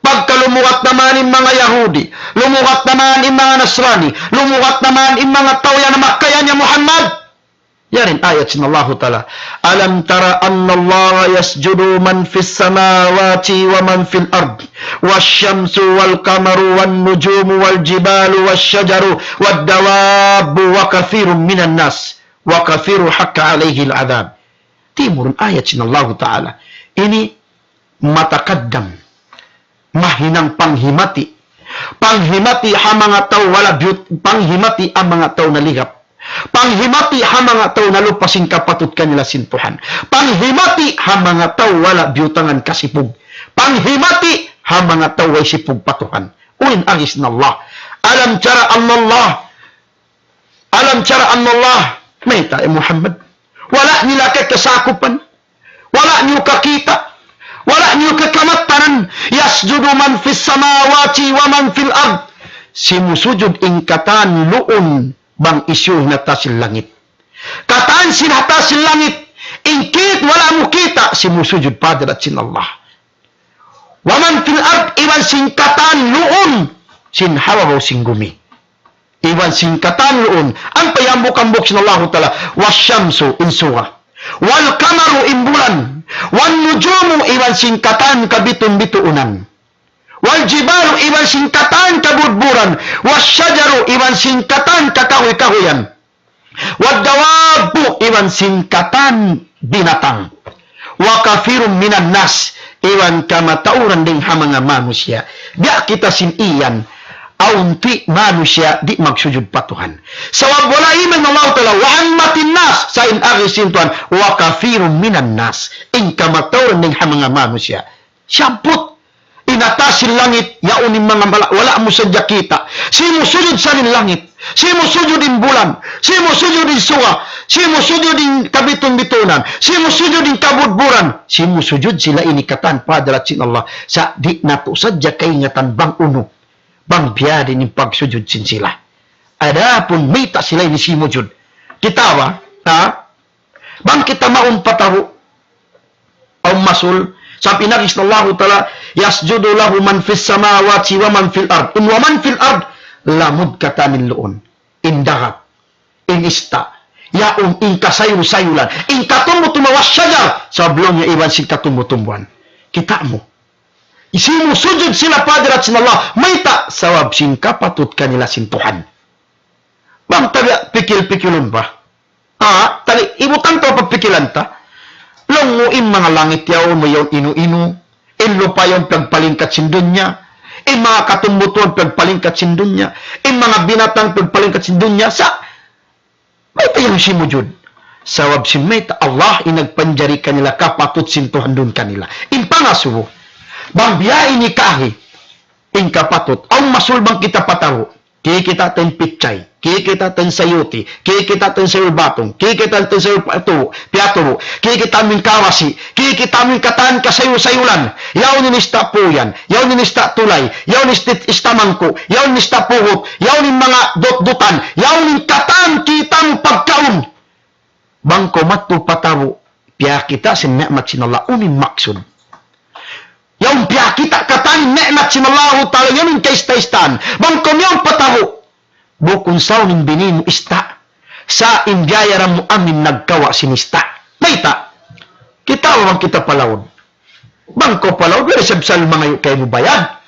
pagka lumugat na man in manga Yahudi, lumugat na man in manga Nasrani, lumugat na man in manga tau yan ha Makkah yan, ya Muhammad. Yari in ayat sin Allahu Ta'ala. ألم تر أن الله يسجد من في السماوات ومن في الأرض والشمس والقمر والنجوم والجبال والشجر والدواب وكثير من الناس وكثير حق عليه العذاب. Timurun ayat sin Allahu Ta'ala. Ini mataqaddam. Mahinang panghimati. Panghimati ha manga tau wala' biyut-, panghimati ha manga tau naligap. Panghimati ha manga tau nalupa sin kapatut kanila sin Tuhan. Panghimati ha manga tau wala' biyutangan kasipug. Panghimati ha manga tau way sipug pa Tuhan. Unu in agi sin Allah. ألم تر أن الله ألم تر أن الله, mayta' ya Muhammad. Wala' niyu kasakupan. Wala' niyu kakita'. Wala' niyu kakamattanan. يسجد من في السماوات ومن في الأرض. Simusujud in katan luun bang hisiyu in ha taas sin langit. Katan sin ha taas sin langit. In kit wala' mu kita', simusujud pa hadarat sin Allah. ومن في الأرض, iban sin katan luun sin ha babaw sin gumi. Iban sin katan luun. Ampa hambuuk-hambuuk sin Allahu Ta'ala. والشمس, in suga. والقمر, in bulan. والنجوم, iban sin katan kabitun-bituunan. والجبال, iban sin katan kabudburan. والشجر, iban sin katan kakahuy-kahuyan. والدواب, iban sin katan binatang. وكثير من الناس, iban kamatauran dayn ha manga manusiya'. Biya' kita sin iyan, awn ti manusiya' di' magsujud pa Tuhan. Sabab wala' iman Allah Ta'ala, وعامة الناس, sa' in agi sin Tuhan, وكثير من الناس, in kamatauran dayn ha manga manusiya'. Siyamput. In ha taas sin langit, yaun in manga mala-, wala' mu sadja kita'. Simusujud sa in langit. Simusujud in bulan. Simusujud in suga. Simusujud in kabitun-bituunan. Simusujud in kabudburan. Simusujud sila ini katan pa hadarat sin Allah. Sa' di' natu' sadja kaingatan bang unu. Bang biya' diin in pagsujud sin sila. Adapun mayta' sila ini simujud. Kita ba? Ha? Bang kita mawn pa tabu', awn masul, sabab in agi sin Allahu Ta'ala, يسجد له من في السماوات ومن في الأرض. In ومن في الأرض, lamud katan in luun. In dagat, in ista', yaun in kasayul-sayulan, in katumbu-tumbuhan, والشجر, sabab laung niya iban sin katumbu-tumbuhan. Kita' mu. Simusujud sila pa hadarat sin Allah. Mayta'? Sabab sin kapatut kanila sin Tuhan. Bang ta biya' pikil-pikilun ba? Ah, tali, ibutang ta pa pikilan ta. Laung mu in manga langit yaun, mu yaun inu-inu. In lupa yaun piyagpalingkat sin dunya. In manga katumbu-tumbuhan piyagpalingkat sin dunya. In manga binatang piyagpalingkat sin dunya. Sa', mayta' yan simujud? Sabab sin mayta', Allah in nagpanjari kanila kapatut sin Tuhan duun kanila. In pangasubu. Bang biya' ini kaagi. in kapatut. Awn masul bang kita patabu'. Kikita' ta in pichay, kikita' ta in sayuti, kikita' ta in sayul batung, kikita' ta in sayul patu-, piyaturu', kikita' ta in kawasi, kikita' ta in katan kasayul-sayulan. Yaun in ista' puyan, yaun in ista' tulay, yaun in ista', ista' mangku', yaun in ista' puhut, yaun in manga dut-dutan, yaun in katan kita' mu pagkaun. Bang kaw madtu patabu', piyakita' sin ni'mat sin Allah, unu in maksud? Yaun piyakita' katan ni'mat sin Allahu Ta'ala, yaun in kaista-istaan. Bang kaw miyawn patabu', bukun sa unu in bini mu ista'. Sa' in biyayaran mu amin nagkawa' sin ista'. Mayta'? Kita' bang kita palaud. Bang kaw palaud, wala' isab sa mangayu' kaymu bayad.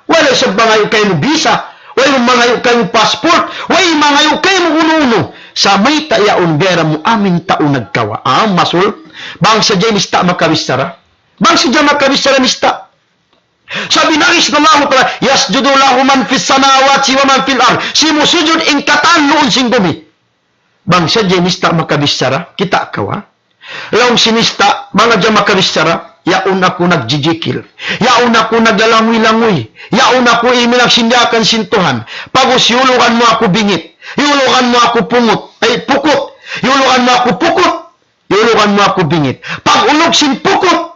Wala' isab mangayu' kaymu visa. Wala' mangayu' kaymu passport. Wala' mangayu' kaymu unu-unu. Sa' mayta' yaun biyayaran mu amin tau nagkawa'. Ah, masul. Bang sadja in ista' makabichara. Bang sadja makabichara in ista'. Sabab in agi sin Allahu Ta'ala, يسجد له من في السماوات ومن في الأرض. Simusujud in katan luun sin bumi. Bang sadja in ista' makabichara, kita' kaw, ha? Laung sin ista', bang sadja makabichara, yaun aku nagjijikil. Yaun aku naglalanguy-languy. Yaun aku imilang sin diyaak sin Tuhan. Pag'ubus hiyulugan mu aku bingit. Hiyulugan mu aku pungut. Ay, pukut. Hiyulugan mu aku pukut. Hiyulugan mu aku bingit. Pag'ulug sin pukut,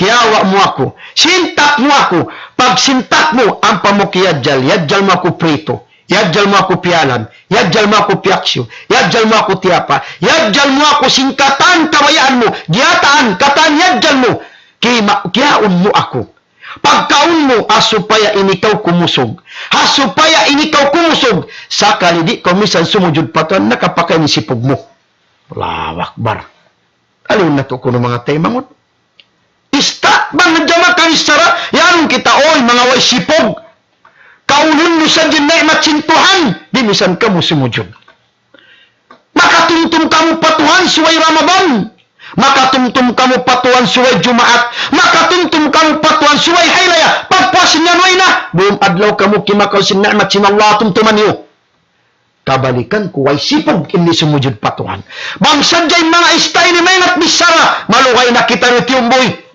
kiyawa' mu aku. Sintak mu aku. Pagsintak mu, ampa mu kiyadjal, yadjal mu aku pritu. Yadjal mu aku piyalam. Yadjal mu aku piyaksiw. Yadjal mu aku tiyapa. Yadjal mu aku sin katan kabayaan mu. Giyataan, katan yadjal mu. Kima-, kiyaun mu aku. Pagkaun mu, ha supaya in ikaw kumusug. Ha supaya in ikaw kumusug. Sakali di' kaw minsan sumujud pa Tuhan, nakapakain in sipug mu. Allahu Akbar. Aliun natu' kunu' manga taymanghud. Ista', bang sadja makabichara, yaun kita, uy, manga way sipug. Kaunun niyu sadja in ni'mat sin Tuhan, di' minsan kamu sumujud. Makatumtum kamu pa Tuhan subay Ramadan. Makatumtum kamu pa Tuhan subay Jumaat. Makatumtum kamu pa Tuhan subay haylaya. Pagpuas niya nuway na. Bum adlaw kamu kimakaun sin ni'mat sin Allah, tumtuman niyu. Kabalikan ku, way sipug in di' sumujud pa Tuhan. Bang sadja in manga ista' ini maingat bichara, malugay na kita di' tiyumbuy.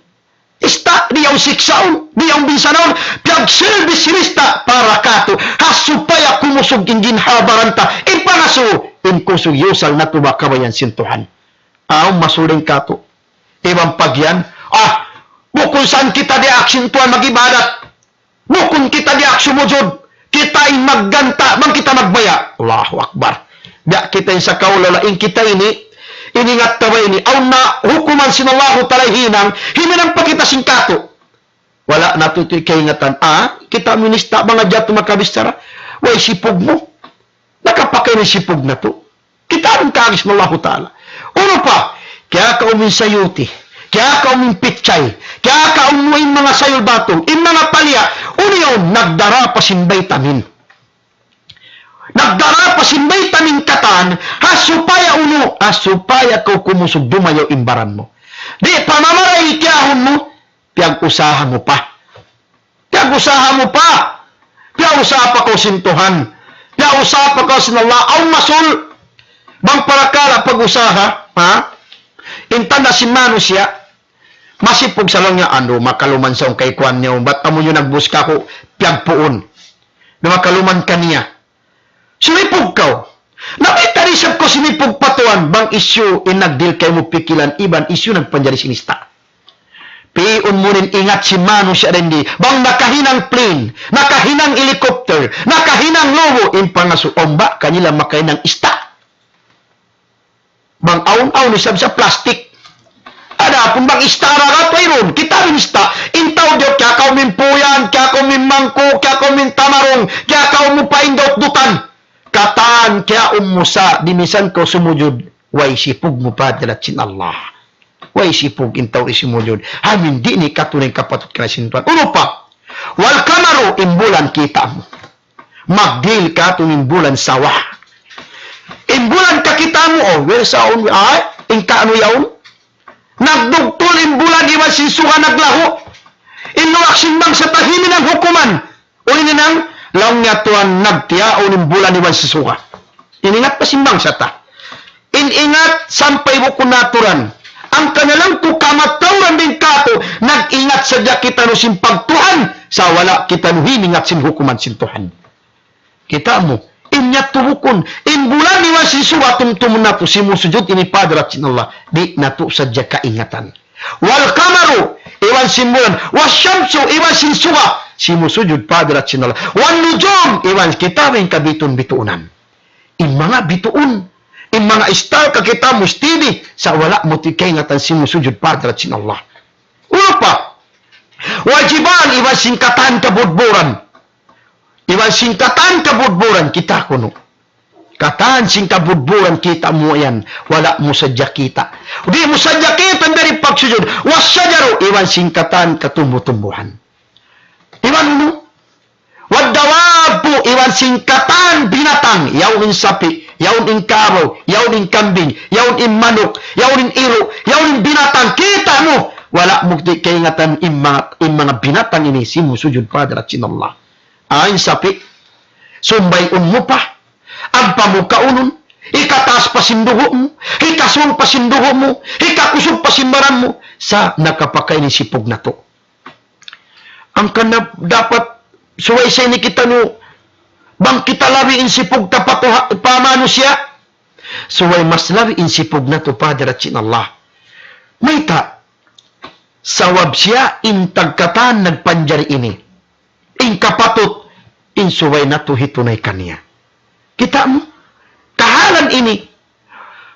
Ista', di' yaun siksaun, di' yaun binsanaun, piyagsilbi sin ista' para katu', ha supaya kumusug in ginhawa-baran ta, in pangasubu, in kusug iyusal natu' ba kabayaan sin Tuhan. Awn masul dayn katu'. Iban pag yan, ah, bukun sa kita diyaak sin Tuhan mag-ibadat. Bukun kita diyaak sumujud, kita in magganta', bang kita magbaya'. Allahu Akbar. Biya' kita in sa kaula-ula, in kita ini, in ingat ta ba ini, awn na hukuman sin Allahu Ta'ala hinang, himinang pa kita sin katu'. Wala' natu' tuud kaingatan, ah, kita minista' manga jatu makabichara, way sipug mu. Nakapakain in sipug natu'. Kita' in kaagi sin Allahu Ta'ala. Unu pa, kiyakaun mu in sayuti, kiyakaun mu in pichay, kiyakaun mu in manga sayul batung, in manga palya, unu yaun, nagdara pa sin vitamin. Nagdara pa sin vitamin katan, ha supaya unu, ha supaya kaw kumusug dumayaw in baran mu. Di' pa mamaray kiyahun mu, piyag-usaha mu pa. Piyag-usaha mu pa. Piyag-usaha pa kaw sin Tuhan. Piyag-usaha pa kaw sin Allah. Awn masul. Bang parakala' pag-usaha, ha? In tanda' sin manusiya', masipug sa laung niya, anu, makaluman sa kay kuwan niya, bat amu niyu nagbuska ku, piyagpuun. Na makaluman kaniya. Sumipug kaw. Na mayta' isab kaw sumipug pa Tuhan, bang hisiyu in nagdihil kaymu pikilan, iban hisiyu nagpanjari sin ista'. Pi'un mu in ingat sin manusiya' dindi, bang nakahinang plane, nakahinang helicopter, nakahinang lubu', in pangasubu, awn ba kanila makahinang ista'. Bang awn, awn isab sa plastic. Adapun bang ista' dagat, wayruun. Kita' in ista'. In tau diyaw, kiyakaun mu in puyan, kiyakaun mu in mangku', kiyakaun mu in tamarung, kiyakaun mu pa in dut-dutan. Katan, kiyaun mu sa', di' minsan kaw sumujud, way sipug mu pa hadarat sin Allah. Way sipug in tau di' sumujud. Amu in di' ini katunay kapatut kaniya sin Tuhan. Unu pa? والقمر, in bulan kita' mu. Magdihil katu' in bulan sawa. In bulan kakita' mu, oh, wala' sa awn, ay, in kaunu yaun. Nagdugtul in bulan iban sin suga naglahu'. In luwak sin bangsa ta himinang hukuman. O himinang, laung niya Tuhan nagtiyaun in bulan iban sin suga. In ingat pa sin bangsa ta. In ingat sampay bukun naturan. Hangkan na lang ku kamatauran dayn kātu', nag-ingat sadja kitaniyu sin pagtuhan, sa' wala' kitaniyu hiningat sin hukuman sin Tuhan. Kita' mu, in yadtu bukun, in bulan iban sin suga tumtumun natu', simusujud ini pa hadarat sin Allah, di' natu' sadja kaingatan. والقمر, iban sin bulan, والشمس, iban sin suga, simusujud pa hadarat sin Allah. والنجوم, iban kita' in kabitun-bituunan. In manga bituun, in manga star kakita' mu, steady, sa' wala' mu ti kaingatan simusujud pa hadarat sin Allah. Unu pa? والجبال, iban sin katan kabudburan. Iban sin katan kabudburan kita' kunu'. Katan sin kabudburan kita' mu yan, wala' mu sadja kita'. Di' mu sadja kita' in dari pagsujud. والشجر, iban sin katan katumbu-tumbuhan. Iban unu? والدواب, iban sin katan binatang, yaun in sapi', yaun in kabaw, yaun in kambing, yaun in manuk, yaun in iru', yaun in binatang, kita' mu, wala' mu di' kaingatan in manga, in manga binatang ini simusujud pa hadarat sin Allah. Ah, in sapi', sumbayun mu pa, ampa mu kaunun, hikataas pa sin dugu' mu, hikasul pa sin dugu' mu, hikakusug pa sin baran mu, sa' nakapakain in sipug natu'. Hangkan na dapat subay sa ini kitaniyu, bang kita labi in sipug ta pa tuha-, pa manusiya', subay mas labi in sipug natu' pa hadarat sin Allah. Mayta'? Sabab siya in tagkatan nagpanjari ini. In kapatut, in subay natu' hitunay kaniya. Kita' mu? Kahalan ini,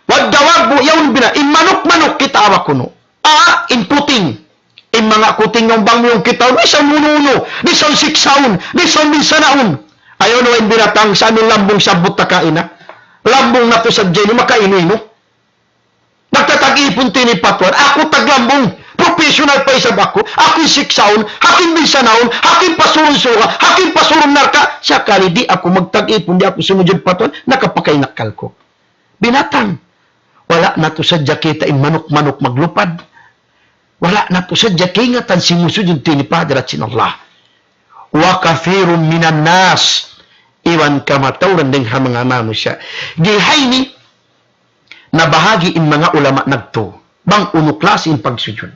والدواب, yaun bina-, in manuk-manuk kita' ba kunu'. Ah, in kuting. In manga kuting yan bang mu yan kitaun, di' sa unu-unu, di' sa siksaun, di' sa binsanaun. Ayaw na in binatang sa amin lambung sabbut ta kaina. Lambung natu' sadja ini makainu-inu. Nagtatag-ipun tini pa Tuhan. Aku taglambung. Professional pa isab aku. Aku in siksaun, aku in binsanaun, aku in pasurun suga, aku in pasurun narka'. Sakali di' aku magtag-ipun, di' aku sumujud pa Tuhan, nakapakain akkal ku. Binatang. Wala' natu' sadja kita' in manuk-manuk maglupad. Wala' natu' sadja kaingatan simusujud tini pa hadarat sin Allah. وكثير من الناس, iban kamatauran dayn ha manga manusiya'. Di ha ini, nabahagi' in manga ulama nagtu, bang unu klasi in pagsujud.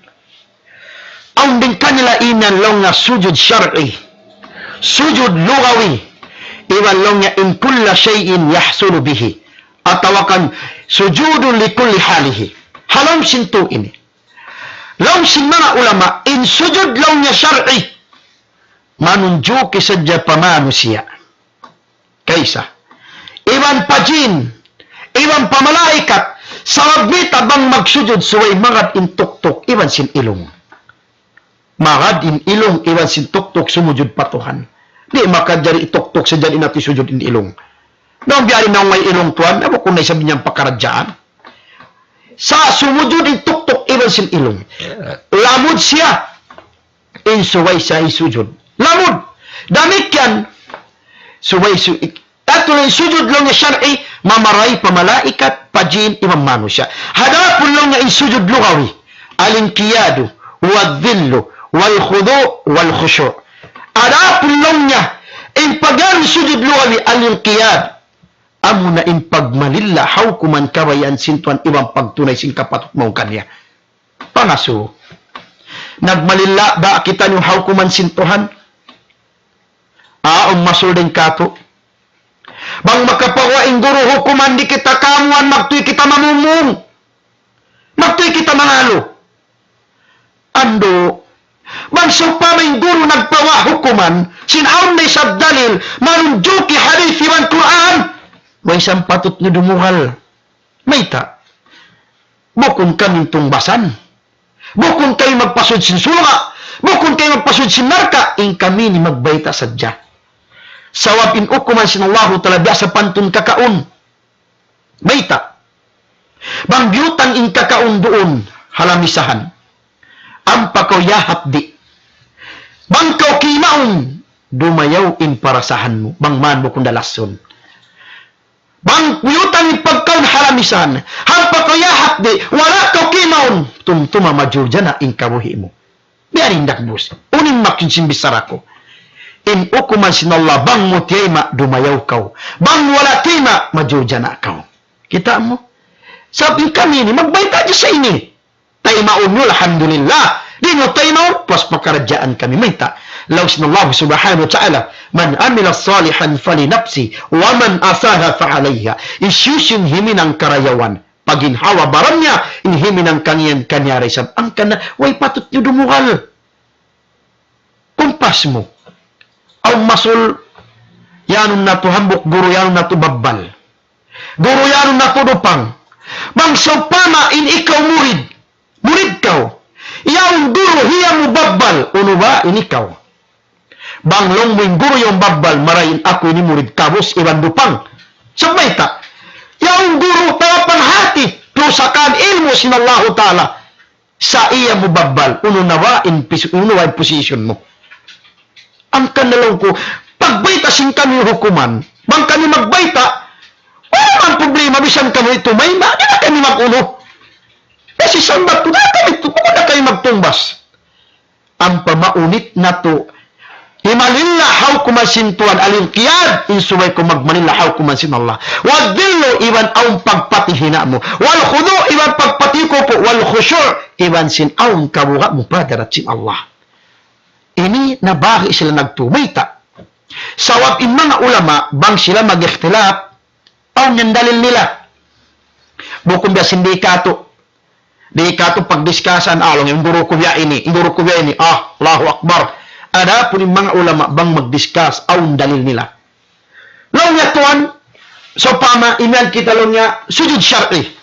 Awn dayn kanila imiyan laung niya sujud shar'i, sujud lugawi, iban laung niya in كل شيء يحصل به, atawa kan سجود لكل حاله. Ha lawm sin tu ini. Laung sin manga ulama, in sujud laung niya shar'i, manunjuki sadja pa manusiya'. Kaisa. Iban pa jin, iban pa malaikat, sabab mayta' bang magsujud subay magad in tuktuk, iban sin ilung. Magad in ilung, iban sin tuktuk sumujud pa Tuhan. Di' makajari tuktuk sadja in ati sujud in ilung. Naung biya' diin na way ilung tuwan, na bukun na isab in yan pakaradjaan. Sa' sumujud in tuktuk iban sin ilung. Lamud siya. In subay siya in sujud. Lamud. Damikkiyan. Subay su-, atu in sujud laung niya shar'i, mamaray pa malaikat, pa jin, iban manusiya'. Adapun laung niya in sujud lugawi, الانقياد والذل والخضوع والخشوع. Adapun laung niya, in pagngānan sujud lugawi, الانقياد. Amuna in pagmalilla ha hukuman kabayaan sin Tuhan iban pagtunay sin kapatut mawn kaniya. Pangasubu. Nagmalilla ba kitaniyu ha hukuman sin Tuhan? Awn masul dayn kātu'. Bang makapaguwa' in guru hukuman di' kita kamuan, magtuy kita mamumung. Magtuy kita mangalu. Andu', bang sawpama in guru nagpaguwa' hukuman, sin awn na isab dalil, manunjuki hadith iban Qur'an, way isab patut niyu dumugal. Mayta'? Bukun kami in tungbasan. Bukun kami magpasud sin surga'. Bukun kami magpasud sin narka'. In kami ini magbayta' sadja. Sabab in hukuman sin Allahu Ta'ala biya' sapantun kakaun. Mayta'? Bang biyutang in kakaun duun ha lamisahan, ampa kaw iyahapdi'. Bang kaw kimaun, dumayaw in parasahan mu. Bang man bukun da lasun. Bang biyutang in pagkaun ha lamisahan, ampa kaw iyahapdi', wala' kaw kimaun, tumtuma majurjana in kabuhi' mu. Biya' diin dagbus. Unu in maksud sin bichara ku? In hukuman sin Allah, bang mu tiyayma', dumayaw kaw. Bang wala' tiyayma', majurjana kaw. Kita' mu? Sabab in kami ini, magbayta' hadja sa ini. taymaun niyu, alhamdulillah. Di' niyu taymaun, puas pakaradjaan kami. Mayta'? Laung sin Allah subhanahu wa ta'ala, من عمل صالحا فلنفسه ومن أساء فعليها. Hisiyu-siyu in himinang karayawan, pa ginhawa-baran niya, in himinang kangīan kaniya da isab. Hangkan na, way patut niyu dumugal. Kumpas mu. Awn masul, iyanun natu' hambuuk guru, iyanun natu' babbal. Guru, iyanun natu' dupang. Bang sawpama in ikaw murid, murid kaw. Yaun guru, hiya mu babbal, unu ba in ikaw? Bang laung mu in guru yaun babbal, marayaw in aku ini murid, kabus iban dupang. Sa' mayta'? Yaun guru, tau panghāti, dusa kan ilmu' sin Allahu Ta'ala. Sa' iya mu babbal, unu na ba in pis-, unu ba in position mu? Hangkan na laung ku, pagbayta' sin kami hukuman, bang kami magbayta', wala' man problema, bisan kamu itu may ma, di' na kami mag-unu. Kasi sambat ku, di' na kami tu-, bukun na kami magtungbas. Ampa maunit natu', himalilla' ha hukuman sin Tuhan, al-inqiyad, in subay kaw magmalilla' ha hukuman sin Allah. والذل, iban awn pagpatihina' mu. والخضوع, iban pagpatikupu'. والخشوع, iban sin awn kabuga' mu pa hadarat sin Allah. Ini nabahagi' sila nagtumayta'. Sabab in manga ulama, bang sila mag-ikhtilaf, awn yan dalil nila. Bukun biya' sin di' katu'. Di' katu' pagdiskasan, ah, laung in guru ku biya' ini, in guru ku biya' ini. Ah, Allahu Akbar. Adapun in manga ulama, bang magdiskas, awn dalil nila. Laung niya tuwan, sawpama, imiyan kita laung niya, sujud shar'i.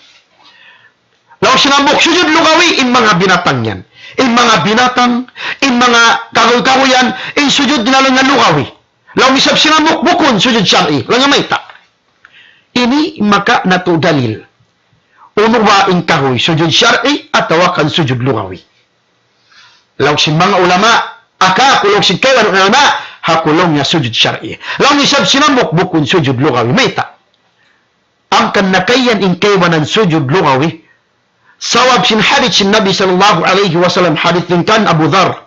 Laung sin hambuuk sujud lugawi, in manga binatang yan. In manga binatang, in manga kaguy-kaguyan, in sujud nila laung niya lugawi. Laung isab sin hambuuk bukun sujud shar'i. Laung niya mayta'. Ini maka natu' dalil. Unu ba in kaguy, sujud shar'i atawa kan sujud lugawi? Laung sin manga ulama, aka aku laung sin kaibanan ulama, aku laung niya sujud shar'i. Laung isab sin hambuuk bukun sujud lugawi. Mayta'? Hangkan na kaiyan in kaibanan sujud lugawi. Sabab sin hadith sin Nabi sallallahu alayhi wasallam, hadith dayn kan Abu Dharr.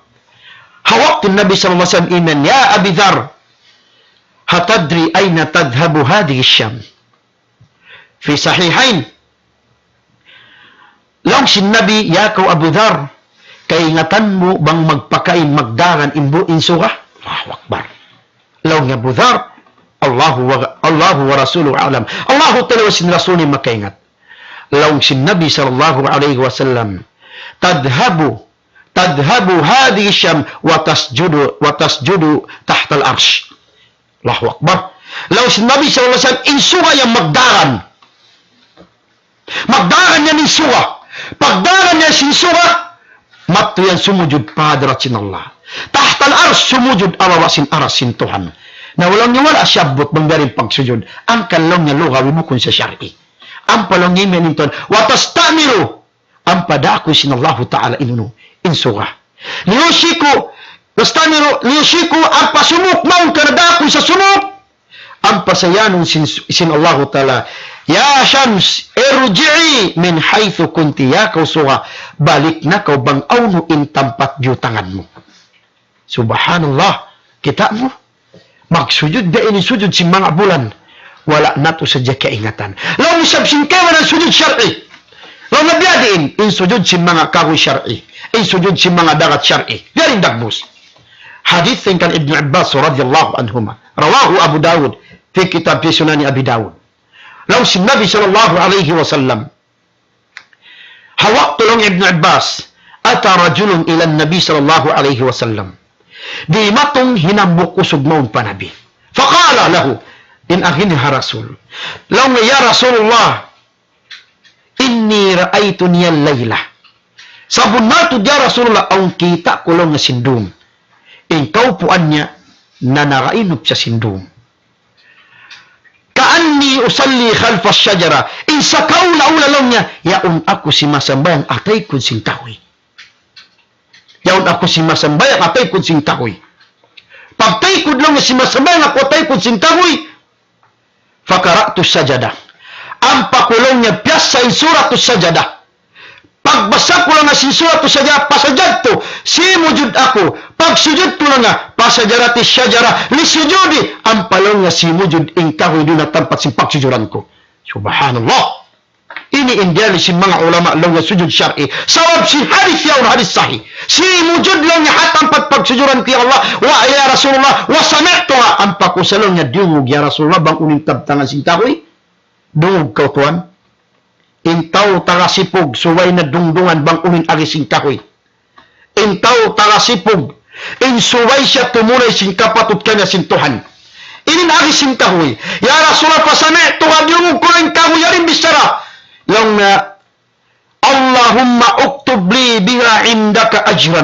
Ha waktu Nabi sallallahu alayhi wasallam imiyan, يا أبا ذر، أتدري أين تذهب هذه الشاة؟ في الصحيحين. Laung sin Nabi, "Ya kaw Abu Dharr, kaingatan mu bang magpakain magdagan in bu-, in suga?" Allahu Akbar. Laung hi Abu Dharr, "Allahu wa, Allahu wa rasuluhu a'lam." Allahu Ta'ala iban sin Rasul niya in makaingat. Laung sin Nabi sallallahu alayhi wasallam, "تذهب، تذهب هذه الشاة وتسجد، وتسجد تحت العرش." Allahu Akbar. Laung sin Nabi sallallahu alayhi wasallam, in suga yan magdagan. Magdagan yan in suga. Pagdagan yan sin suga, madtu yan sumujud pa hadarat sin Allah. تحت العرش, sumujud ha baba' sin aras sin Tuhan. Na laung niya wala' siyabbut bang biya' diin pagsujud. Hangkan laung niya lugawi, bukun siya shar'i. Ampa laung niya imiyan in Tuhan, وتستأمر, ampa daakuy sin Allahu Ta'ala in unu, in suga. ليوشك، تستأمر، ليوشك, ampa sumuk mawn ka na daakuy sa sumuk. Ampa sa iyanun sin, sin Allahu Ta'ala, يا شمس ارجعي من حيث كنت, ya kaw suga, balik na kaw bang hawnu in tampat biyutangan mu. Subhanallah. Kita' mu? Magsujud da ini sujud sin manga bulan. Wala' natu' sadja kaingatan. Laung isab sin kaibanan sujud shar'i. Laung na biya' diin, in sujud sin manga kaguy shar'i. In sujud sin manga dagat shar'i. Biya' diin dagbus. Hadith dayn kan Ibn Abbas radiyallahu anhuma. رواه أبو داود في كتاب، في سنن أبي داود. Laung sin Nabi sallallahu alayhi wasallam. Ha waktu laung Ibn Abbas, أتى رجل إلى النبي صلى الله عليه وسلم. Dimatung in hambuuk usug mawn pa Nabi. فقال له, in agi niya ha Rasul. Laung niya, "Ya Rasulullah, إني رأيتني الليلة." Sabunnal tuud ya Rasulullah, awn kita' ku laung niya sin dum. In kaupuan niya, nanarainup siya sin dum. كأني أصلي خلف الشجرة. In sakaula-ula laung niya, yaun aku simasambahayang ha taykud sin kahuy. Yaun aku simasambahayang ha taykud sin kahuy. Pagtaykud laung niya simasambahayang aku ha taykud sin kahuy. فقرأت السجدة. Ampa ku laung niya piyasa in Suratus Sajdah. Pagbasa ku laung niya sin Suratus Sajdah, فسجدت, simujud aku. Pagsujud ku laung niya, فسجدت الشجرة لسجودي. Ampa laung niya simujud in kahuy duun ha tampat sin pagsujuran ku. Subhanallah. ini in diyalil sin manga ulama laung niya sujud shar'i. Sabab sin hadith yaun, hadith sahih. Simujud laung niya ha tampat pagsujuran ku ya Allah, wa ya Rasulullah, wa sami'tuha, ampa ku sa laung niya diyungug ya Rasulullah bang unu in kabtangan sin kahuy. Dungug kaw tuwan. In tau taga Sipug, subay na dungdungan bang unu in agi sin kahuy. In tau taga Sipug, in subay siya tumulay sin kapatut kaniya sin Tuhan. Ini in agi sin kahuy. Ya Rasulullah, fa sami'tuha, diyungug ku in kahuy, yari in bichara. Laung niya, اللهم اكتب لي بها عندك أجرا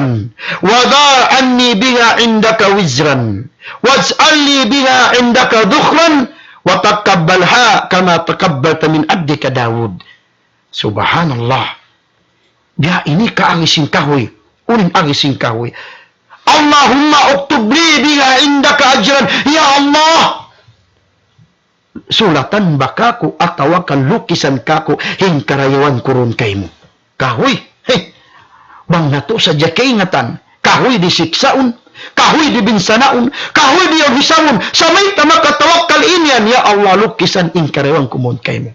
وضع عني بها عندك وزرا واجعل لي بها عندك ذخرا وتقبلها كما تقبلت من عبدك داود. Subhanallah. Biya' ini ka agi sin kahuy. Unu in agi sin kahuy. اللهم اكتب لي بها عندك أجرا. Ya Allah, sulatan ba kāku' atawa kan lukisan kāku' in karayawan ku duun kaymu. Kahuy, he, bang natu' sadja kaingatan, kahuy di' siksaun, kahuy di' binsanaun, kahuy di' yaun hisabun, sa mayta' makatawakkal in yan, ya Allah, lukisan in karayawan ku mawn kaymu.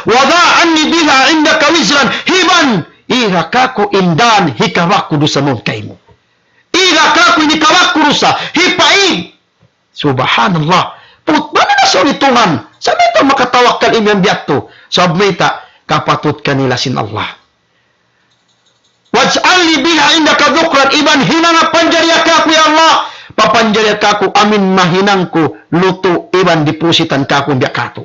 وضع عني بها عندك وزرا, iban, iga kāku' in dan hikabak ku dusa mawn kaymu. Iga kāku' in hikabak ku dusa, hipaig. Subhanallah. Put, mana na sa uni Tuhan? Sa mayta' makatawakkal in yan biya' tu? Sabab mayta', kapatut kanila sin Allah. واجعل لي بها عندك ذخرا, iban hinanga panjariha kāku' ya Allah. Papanjariha kāku' amin mahinang ku lutu' iban dipusitan kāku' biya' katu'.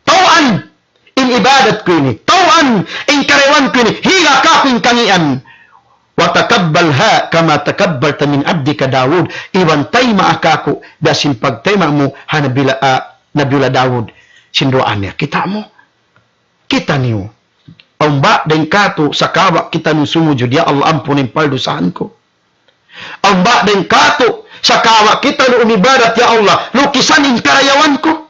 Taw'an in ibadat ku ini. Taw'an in karayawan ku ini. Higa kāku' in kangīan. وتقبلها كما تقبلت من عبدك داود. Iban tayma'a kāku' biya' sin pagtayma' mu ha Nabila, ah, Nabiullah Daud. Sin duwaa niya. Kita' mu? Kitaniyu. Awn ba dayn katu' sakawa' kitaniyu sumujud, "Ya Allah, ampuna in paldusahan ku." Awn ba dayn katu' sakawa' kitaniyu umibadat, "Ya Allah, lukisan in karayawan ku."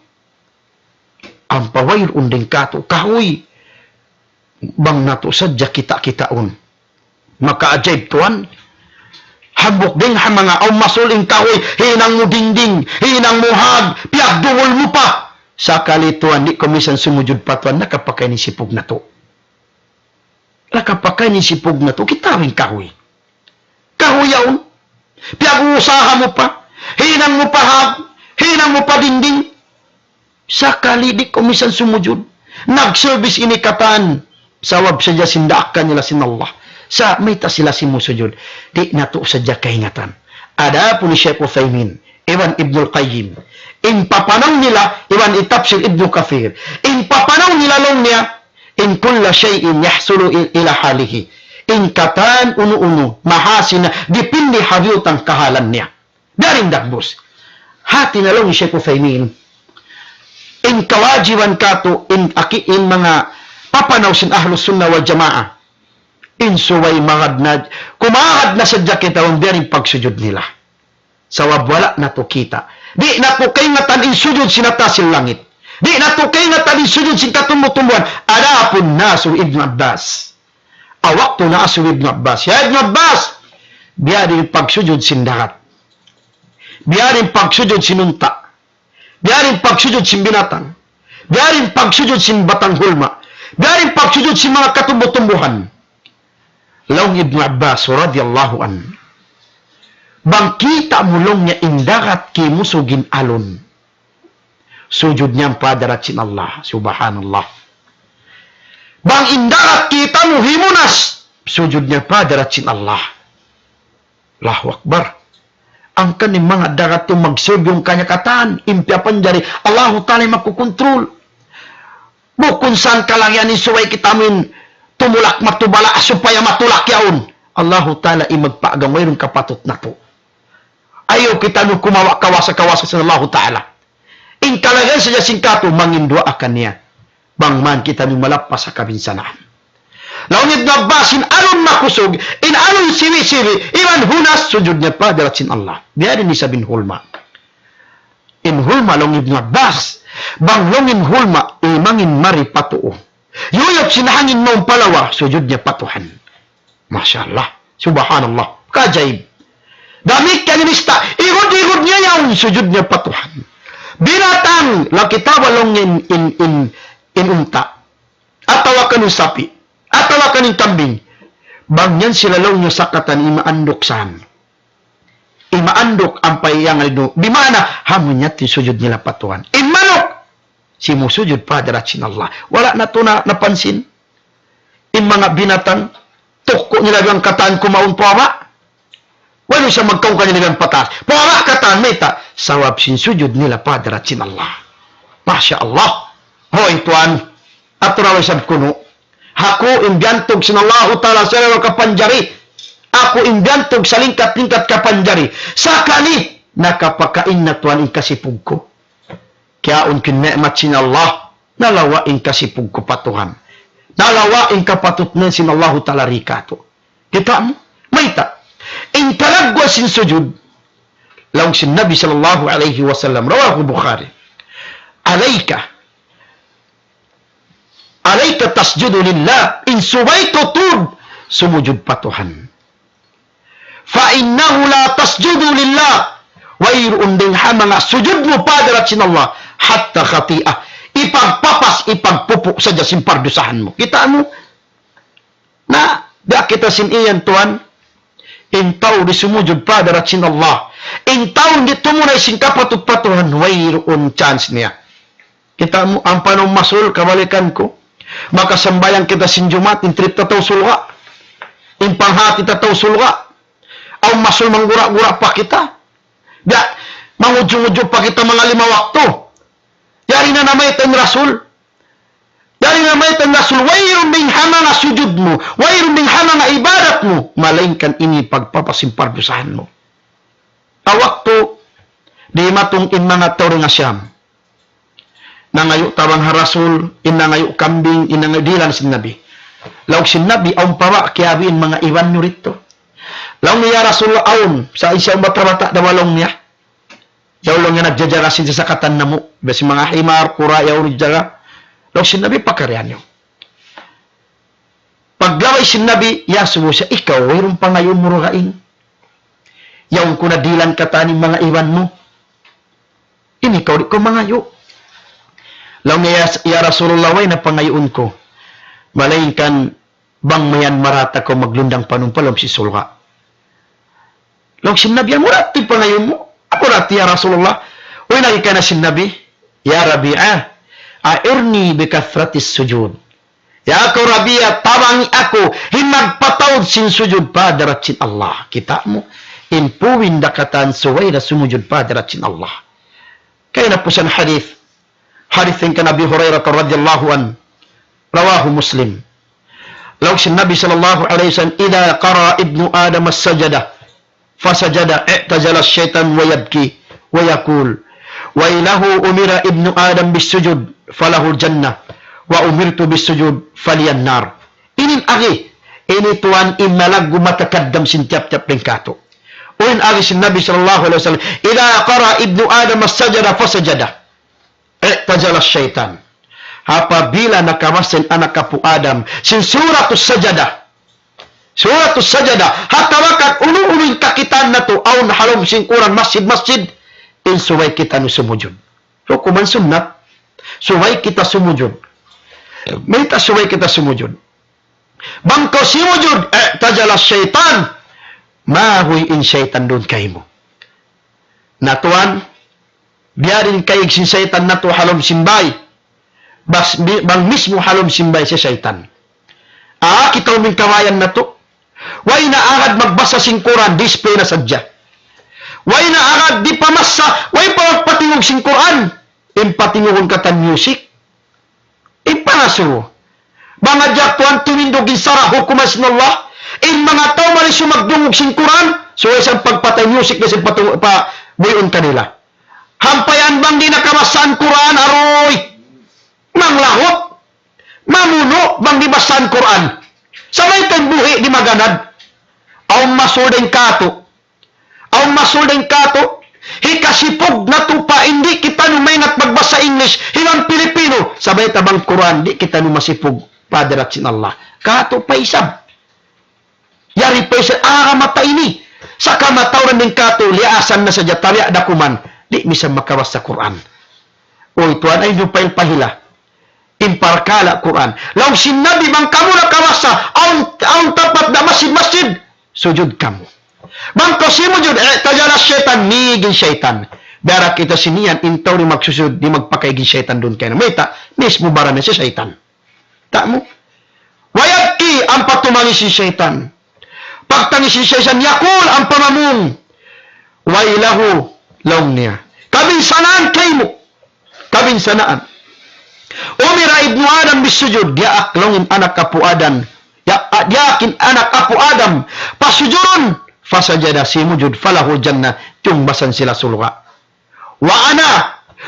Ampa wayruun dayn katu', kahuy. Bang natu' sadja kita-kitaun. Makaajayib tuwan. Hambuuk dayn ha manga awn masul in kahuy, hinang mu dingding, hinang mu hag, piyagdungul mu pa. Sakali tuwan, di' kaw misan sumujud pa tuwan, nakapakay in sipug natu'. Nakapakay in sipug natu', kita' in kahuy. Kahuy yaun. Piyag-uusaha mu pa. Hinang mu pa hag. Hinang mu pa dingding. Sakali di' kaw misan sumujud. Nag-service ini katan. Sabab sadja sin daak kanila sin Allah. Sa' mayta' sila simusujud. Di' natu' sadja kaingatan. Adapun Shaykh Uthaymin, iban Ibnul Qayyim, in papanaw nila, iban in tafsir Ibnu Kathir, in papanaw nila laung niya, إن كل شيء يحصل إلى حاله. In katan unu-unu, mahasi na, dipindi ha biyutang kahalan niya. Biya' diin dagbus. Hati na laung Shaykh Uthaymin, in kawajiban katu', in aki, in manga papanaw sin Ahlus Sunnah wal Jamaah, in subay magad na, kumagad na sadja kita bang biya' diin pagsujud nila. Sabab wala' natu' kita'. Di' natu' kaingatan in sujud sin ha taas sin langit. Di' natu' kaingatan in sujud sin katumbu-tumbuhan. Adapun naasubu Ibnu Abbas. Awn waktu naasubu Ibnu Abbas. "Ya Ibnu Abbas, biya' diin pagsujud sin dagat. Biya' diin pagsujud sin unta'. Biya' diin pagsujud sin binatang. Biya' diin pagsujud sin batang hulma. Biya' diin pagsujud sin manga katumbu-tumbuhan." Laung Ibnu Abbas radiyallahu anhu, "Bang kita' mu laung niya in dagat kimusug in alun, sujud niya pa hadarat sin Allah, subhanallah. Bang in dagat kita' mu himunas, sujud niya pa hadarat sin Allah." Allahu Akbar. Hangkan in manga dagat tu magserbi in kaniya katan, in piyapanjari, Allahu Ta'ala in magkukontrol. Bukun sa kalagihan in subay kita amin tumulak matubala supaya matulak yaun. Allahu Ta'ala in magpaagam wayruun kapatut natu'. Ayaw kitaniyu kumawa' kawasa-kawasa sin Allahu Ta'ala. In kalagihan sadja sin katu', mangin duwaa kaniya. Bang man kitaniyu malappas ha kabinsanaan. Laung Ibnu Abbas, in alun makusug, in alun siwi-siwi, iban hunas, sujud niya pa hadarat sin Allah. Biya' diin isab in hulma. In hulma laung Ibnu Abbas, bang laung in hulma, imangin mari pa tuu. Yuyup sin hangin mawn pa lawa, sujud niya pa Tuhan. Masha Allah. Subhanallah. Kaajaib. Damikkiyan in ista', igud-igud niya yaun, sujud niya pa Tuhan. Binatang, laung kita' ba laung in, in, in, in unta'. Atawa kan in sapi'. Atawa kan in kambing. Bang yan sila laung niya sakatan imaanduk saan. Imaanduk ampa iyangal du. Bimana, amu yan in sujud nila pa Tuhan. In manuk, simusujud pa hadarat sin Allah. Wala' natu' na, napansin. In manga binatang, tukku' nila biya' katan kumaun pa baba'. Wala' siya magkaun kanila biya' pataas. Pa baba' katan, mayta', sabab sin sujud nila pa hadarat sin Allah. Masha Allah. Hoy, tuwan. Atu rawa isab kunu'. Aku in biyantug sin Allahu Ta'ala sin kapanjari. Aku in biyantug salingkat-lingkat kapanjari. Sakali, nakapakain na tuwan in kasipug ku. Kiyaun ku in ni'mat sin Allah, nalawa' in kasipug ku pa Tuhan. Nalawa' in kapatut na sin Allahu Ta'ala ri katu'. Kita' mu? Mayta'? In kalagguan sin sujud, laung sin Nabi sallallahu alayhi wasallam, rawahu Bukhari. Alayka, alayka tasjudu lillah, in subay tuud sumujud pa Tuhan. فإنه لا تسجد لله. Wayruun dayn ha manga sujud mu pa hadarat sin Allah. حتى خطيئة. Ipagpapas, ipagpupu' sadja sin pardusahan mu. Kita' mu? Na, biya' kita sin iyan tuwan. In tau di' sumujud pa hadarat sin Allah. In tau di' tumunay sin kapatut pa Tuhan. Wayruun chance niya. Kita' mu, ampa in masul, kabalikan ku. Makasambahayang kita sin Jumaat, in trip ta tau surga'. In panghati ta tau surga'. Awn masul manggura-gura pa kita. Biya', mangujung-ujung pa kita manga lima waktu. Yari na namayta' in Rasul. Yari na namayta' in Rasul. Wayruun dayn ha manga sujud mu. Wayruun dayn ha manga ibadat mu. Malaingkan ini pagpapas sin pardusahan mu. Ha waktu, dimatung in manga tau dayn ha Sham. Nangayu' tabang ha Rasul, in nangayu' kambing, in nangayu' dihilan sin Nabi. Laung sin Nabi, awn pa ba kiyabi in manga iban niyu didtu? Laung niya, "Ya Rasulullah, awn, sa' in siya bata'-bata' da," laung niya. "Yaun laung niya nagjajaga sin sasakatan namu', biya' sin manga himar, kura', yaun nagjaga." Laung sin Nabi, "Pakarian niyu." Paglabay sin Nabi, iyasubu siya, "Ikaw, wayruun pangayuun mu dugaing? Yaun ku na dihilan katan in manga iban mu. Ini kaw di' kaw mangayu'." Laung niya, "Ya, ya Rasulullah, way na pangayuun ku. Malaingkan bang mayan marata kaw maglundang panun pa lawm sin surga'." Laung sin Nabi, "Amu ra in pangayuun mu?" "Amu ra, ya Rasulullah." Uy, nagkana sin Nabi, "Ya Rabi'ah, a'irni bi kathratis sujud." "Ya kaw Rabi'ah, tabangi aku, in magpataud sin sujud pa hadarat sin Allah." Kita' mu, in puwin da katan subay da sumujud pa hadarat sin Allah. Kaya na pusan hadith. Hadith dayn kan Abi Hurairah radhiyallahu anhu. Rawahu Muslim. Laung sin Nabi sallallahu alayhi wasallam, "Idha qara ibnu Adam as-sajada, fasajada, i'tazala ash-shaytan wa yabki, wa yaqul, waylahu umira ibnu Adam bis-sujud, falahul jannah, wa umirtu bis-sujud, faliyan nar." Ini in agi, ini tuwan in malaggu' matakaddam sin tiyap-tiyap dayn katu'. Unu in agi sin Nabi sallallahu alayhi wasallam, "Idha qara ibnu Adam as-sajada, fasajada, i'tazala ash-shaytan." Apabila nakabasa in anak apu' Adam sin Suratus Sajdah. Suratus Sajdah. Ha tawakan unu-unu in kakitaan natu', awn ha lawm sin Qur'an, masjid-masjid, in subay kitaniyu sumujud. Hukuman sunnat. Subay kita sumujud. Mayta' subay kita sumujud? Bang kaw simujud, i'tazala ash-shaytan. Mahuy in saytan duun kaymu. Na tuwan, biya' diin kaig sin saytan natu' ha lawm sin bāy. Bas, bi-, bang mismu ha lawm sin bāy sin saytan. Ah, kita' mu in kabayaan natu'. Way na agad magbasa sin Qur'an, display na sadja. Way na agad di' pa masa, way pa magpatingug sin Qur'an. In patingugun katan music. In pangasubu. Bang hadja tuwan tumindug in sara' hukuman sin Allah, in manga tau mari sumagdungug sin Qur'an, subay isab pagpatay music na sin patung-, pa buyuun kanila. Hampayan bang di' na kabasaan Qur'an, aruy! Manglahut! Mamunu' bang di' basaan Qur'an. Sa' mayta' in buhi' di' maganad. Awn masul dayn katu'. Awn masul dayn katu', hikasipug natu' pa in di' kitaniyu maingat magbasa English, iban Pilipino, sabab tabang Qur'an, di' kitaniyu masipug pa hadarat sin Allah. Katu' pa isab. Yari pa isab, ah, mata ini. Sa' kamatauran dayn katu', liyaasan na sadja, tabiya' da kuman. Di' misan makabasa Qur'an. Uy, tuwan, ayaw niyu pahil-pahila. In parkala' Qur'an. Laung sin Nabi, bang kamu nakabasa, awn, awn tampat da masjid-masjid, sujud kamu. Bang kaw simujud, اعتزل الشيطان, mīg in saytan. Biya' da kita sin yan, in tau di' magsujud, di' magpakaig in saytan duun kayna. Mayta', mismu baran niya sin saytan. Ta' mu? ويبكي, ampa tumangis in saytan. Pagtangis in saytan, يقول, ampa mamung. ويله, laung niya. Kabinsanaan kaymu. Kabinsanaan. أمر ابن آدم بالسجود, diyaak laung in anak apu' Adam. Ya, ah, diyaak in anak apu' Adam. Pasujudun, فسجد, simujud, فله الجنة, tiyungbasan sila surga'. وأنا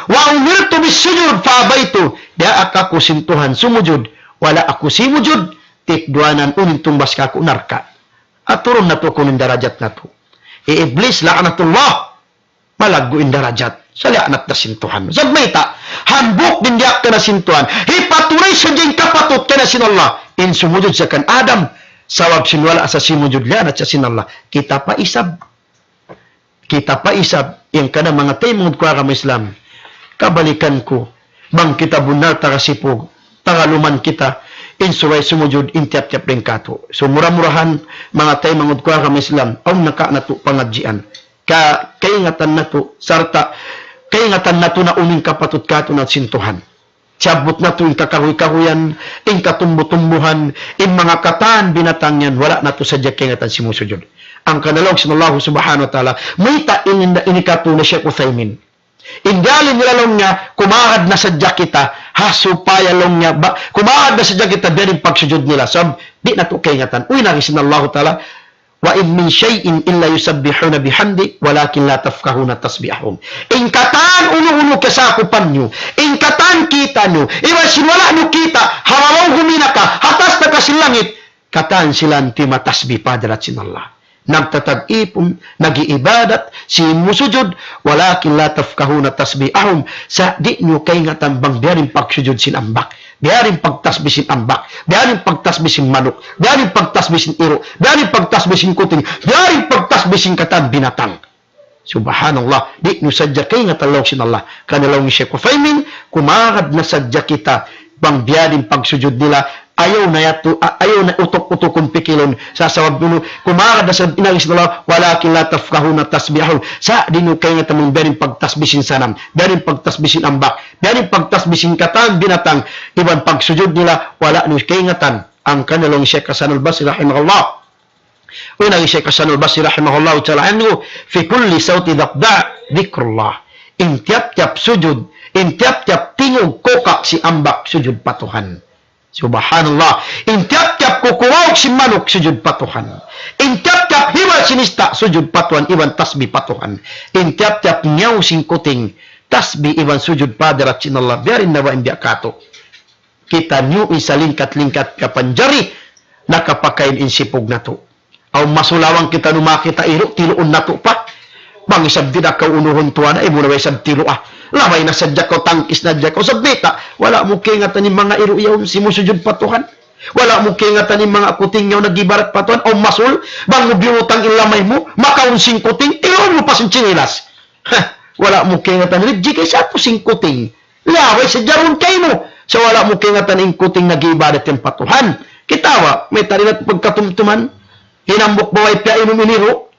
وأمرت بالسجود فأبيت. Diyaak aku sin Tuhan sumujud, wala' aku simujud, tikduanan unu in tungbas kāku' narka'. Aturun natu' kunu' in darajat natu'. Hi Iblis, la'natullah, malaggu' in darajat. Sa' la'nat da sin Tuhan. Sabab mayta', hambuuk diyaak kaniya sin Tuhan. Hipaturay sadja in kapatut kaniya sin Allah. In sumujud siya kan Adam. Sabab sin wala' sa simujud, la'nat siya sin Allah. Kita pa isab. Kita pa isab, in kana manga taymanghud ku agama Islam. Kabalikan ku, bang kita bunnal taga sipug, taga luman kita, in subay sumujud, in tiyap-tiyap dayn kātu'. So, mura-murahan, manga taymanghud ku agama Islam, awn naka natu' pangadjian. Ka, kaingatan natu', sarta', kaingatan natu' na unu in kapatut kātu' na sin Tuhan. Siyabbut natu' in kakahuy-kahuyan, in katumbu-tumbuhan, in manga katan binatang yan, wala' natu' sadja kaingatan simusujud. Hangkan laung sin Allah subhanahu wa ta'ala, mayta' in, in, ini kātu' na Shaykh Uthaymin. In dalil nila laung niya, kumagad na sadja kita, ha supaya laung niya, ba, kumagad na sadja kita, biya' diin pagsujud nila. Sabab, di' natu' kaingatan. Uy, nari sin Allah ta'ala, وإن من شيء إلا يسبح بحمده ولكن لا تفقهون تسبيحهم. In katan unu-unu kasakupan niyu, in katan kita' niyu, iban sin wala' niyu kita', ha babaw huminaka, ha taas na ka sin langit, katan sila in timatasbih pa hadarat sin Allah. Nagtatag-ipun, nag-iibadat, simusujud, ولكن لا تفقهون تسبيحهم. Sa' di' niyu kaingatan bang biya' diin pagsujud sin ambak. Biya' diin pagtasbih sin ambak, biya' diin pagtasbih sin manuk, biya' diin pagtasbih sin iru', biya' diin pagtasbih sin kuting, biya' diin pagtasbih sin katan binatang. Subhanallah, di' niyu sadja kaingatan laung sin Allah. Hangkan laung hi Shaykh Uthaymin, kumagad na sadja kita bang biya' diin pagsujud nila, ayaw na yatu, a-, ayaw na utuk-utukun pikilun, sa' sabab dulu, kumagad na sadja in agi sin Allah, ولكن لا تفقهون تسبيحهم. Sa' di' niyu kaingatan bang biya' diin pagtasbih sin sanam, biya' diin pagtasbih sin ambak, biya' diin pagtasbih sin katan binatang, iban pagsujud nila, wala' niyu kaingatan. Hangkan laung hi Shaykh Hasan al-Basri rahimahullah. Unu in agi hi Shaykh Hasan al-Basri rahimahullahu ta'ala anhu, في كل صوت ضفدع ذكر الله. In tiyap-tiyap sujud, in tiyap-tiyap tingug kukak sin ambak, sujud pa Tuhan. Subhanallah. In tiyap-tiyap kukuwaug sin manuk, sujud pa Tuhan. In tiyap-tiyap hiwal sin ista', sujud pa Tuhan, iban tasbih pa Tuhan. In tiyap-tiyap ngiyaw sin kuting, tasbih iban sujud pa hadarat sin Allah. Biya' diin na ba in biya' katu'. Kitaniyu in salingkat-lingkat kapanjari, nakapakain in sipug natu'. Awn masul bang kitaniyu makakita' iru', tiluun natu' pa. Bang isab di' da kaw unuhun tuwan, ay muna ba isab tilu ah. Labay na sadja kaw, tangkis na sadja kaw. Sabab mayta', wala' mu kaingatan in manga iru' yaun simusujud pa Tuhan. Wala' mu kaingatan in manga kuting yaun nag-ibadat pa Tuhan. Awn masul, bang mu biyutang in lamay mu, makaun sin kuting, tiluun mu pa sin chinilas. Hah, wala' mu kaingatan, rijiki sa' ku sin kuting. Laway sa jarun kaymu. Sa' wala' mu kaingatan in kuting nag-iibadat yan pa Tuhan. Kita' ba, mayta' di' natu' pagkatumtuman. Hinambuk ba way piyainum in iru'?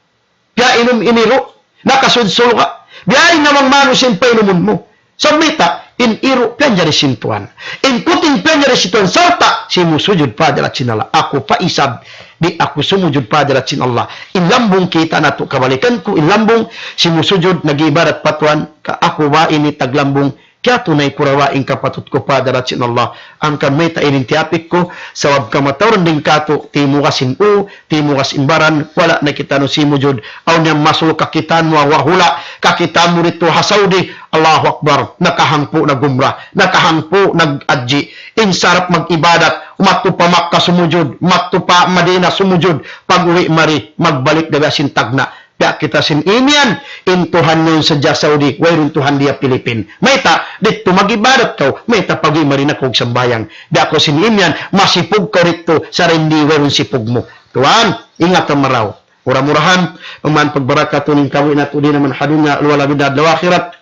Piyainum in iru'? Nakasud surga'. Biya' diin na bang manusiya' in painumun mu. Sa' mayta', in iru' piyanjari sin Tuhan. In kuting piyanjari sin Tuhan. Sarta' simusujud pa hadarat sin Allah. Aku pa isab, di' aku sumujud pa hadarat sin Allah. In lambung kita' natu' kabalikan ku, in lambung simusujud, nag-iibadat pa Tuhan, ka aku ba ini taglambung, kiyatunay ku ra ba in kapatut ku pa hadarat sin Allah. Hangkan mayta' ini in tiyapik ku, sabab kamatauran dayn kātu', timugas in u, timugas in baran, wala' na kitaniyu simujud. Awn yan masul kakitaan mu, wa hula', kakitaan mu didtu ha Saudi, Allahu Akbar, nakahangpu' nag-umrah, nakahangpu' nag-hajji, in sarap mag-ibadat, madtu pa Makkah sumujud, madtu pa Madinah sumujud, pag-uwi' mari, magbalik da biya' sin tagna'. Biya' kita sin imiyan, in Tuhan niyu sadja Saudi, wayruun Tuhan diya Pilipin. Mayta', didtu mag-ibadat kaw, mayta' pag-uwi' mari na kaw sambahayang. Biya' kaw sin imiyan, masipug kaw didtu, sa' dayn di wayruun sipug mu. Tuwan, ingatan marayaw. Mura-murahan, bang man pagbarakatun in kabuhi' natu' di' na man ha dunya, luwal na bidda adlaw akhirat.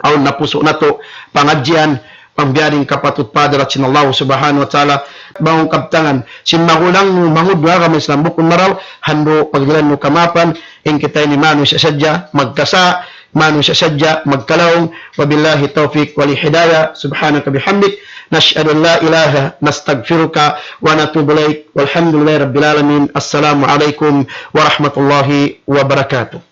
Awn na pusu' natu' pangadjian, Amu biya' diin kapatut pa hadarat sin Allah subhanahu wa ta'ala. Bang kabtangan sin magulang mu, manguddu ha agama Islam bukun marayaw, handu' pagdihilan mu kamapan. In kita ini manusiya' sadja magkasa', manusiya' sadja magkalaung. وبالله التوفيق والهداية. سبحانك وبحمدك، نشهد أن لا إله، نستغفرك ونتوب إليك. والحمد لله رب العالمين. السلام عليكم ورحمة الله وبركاته.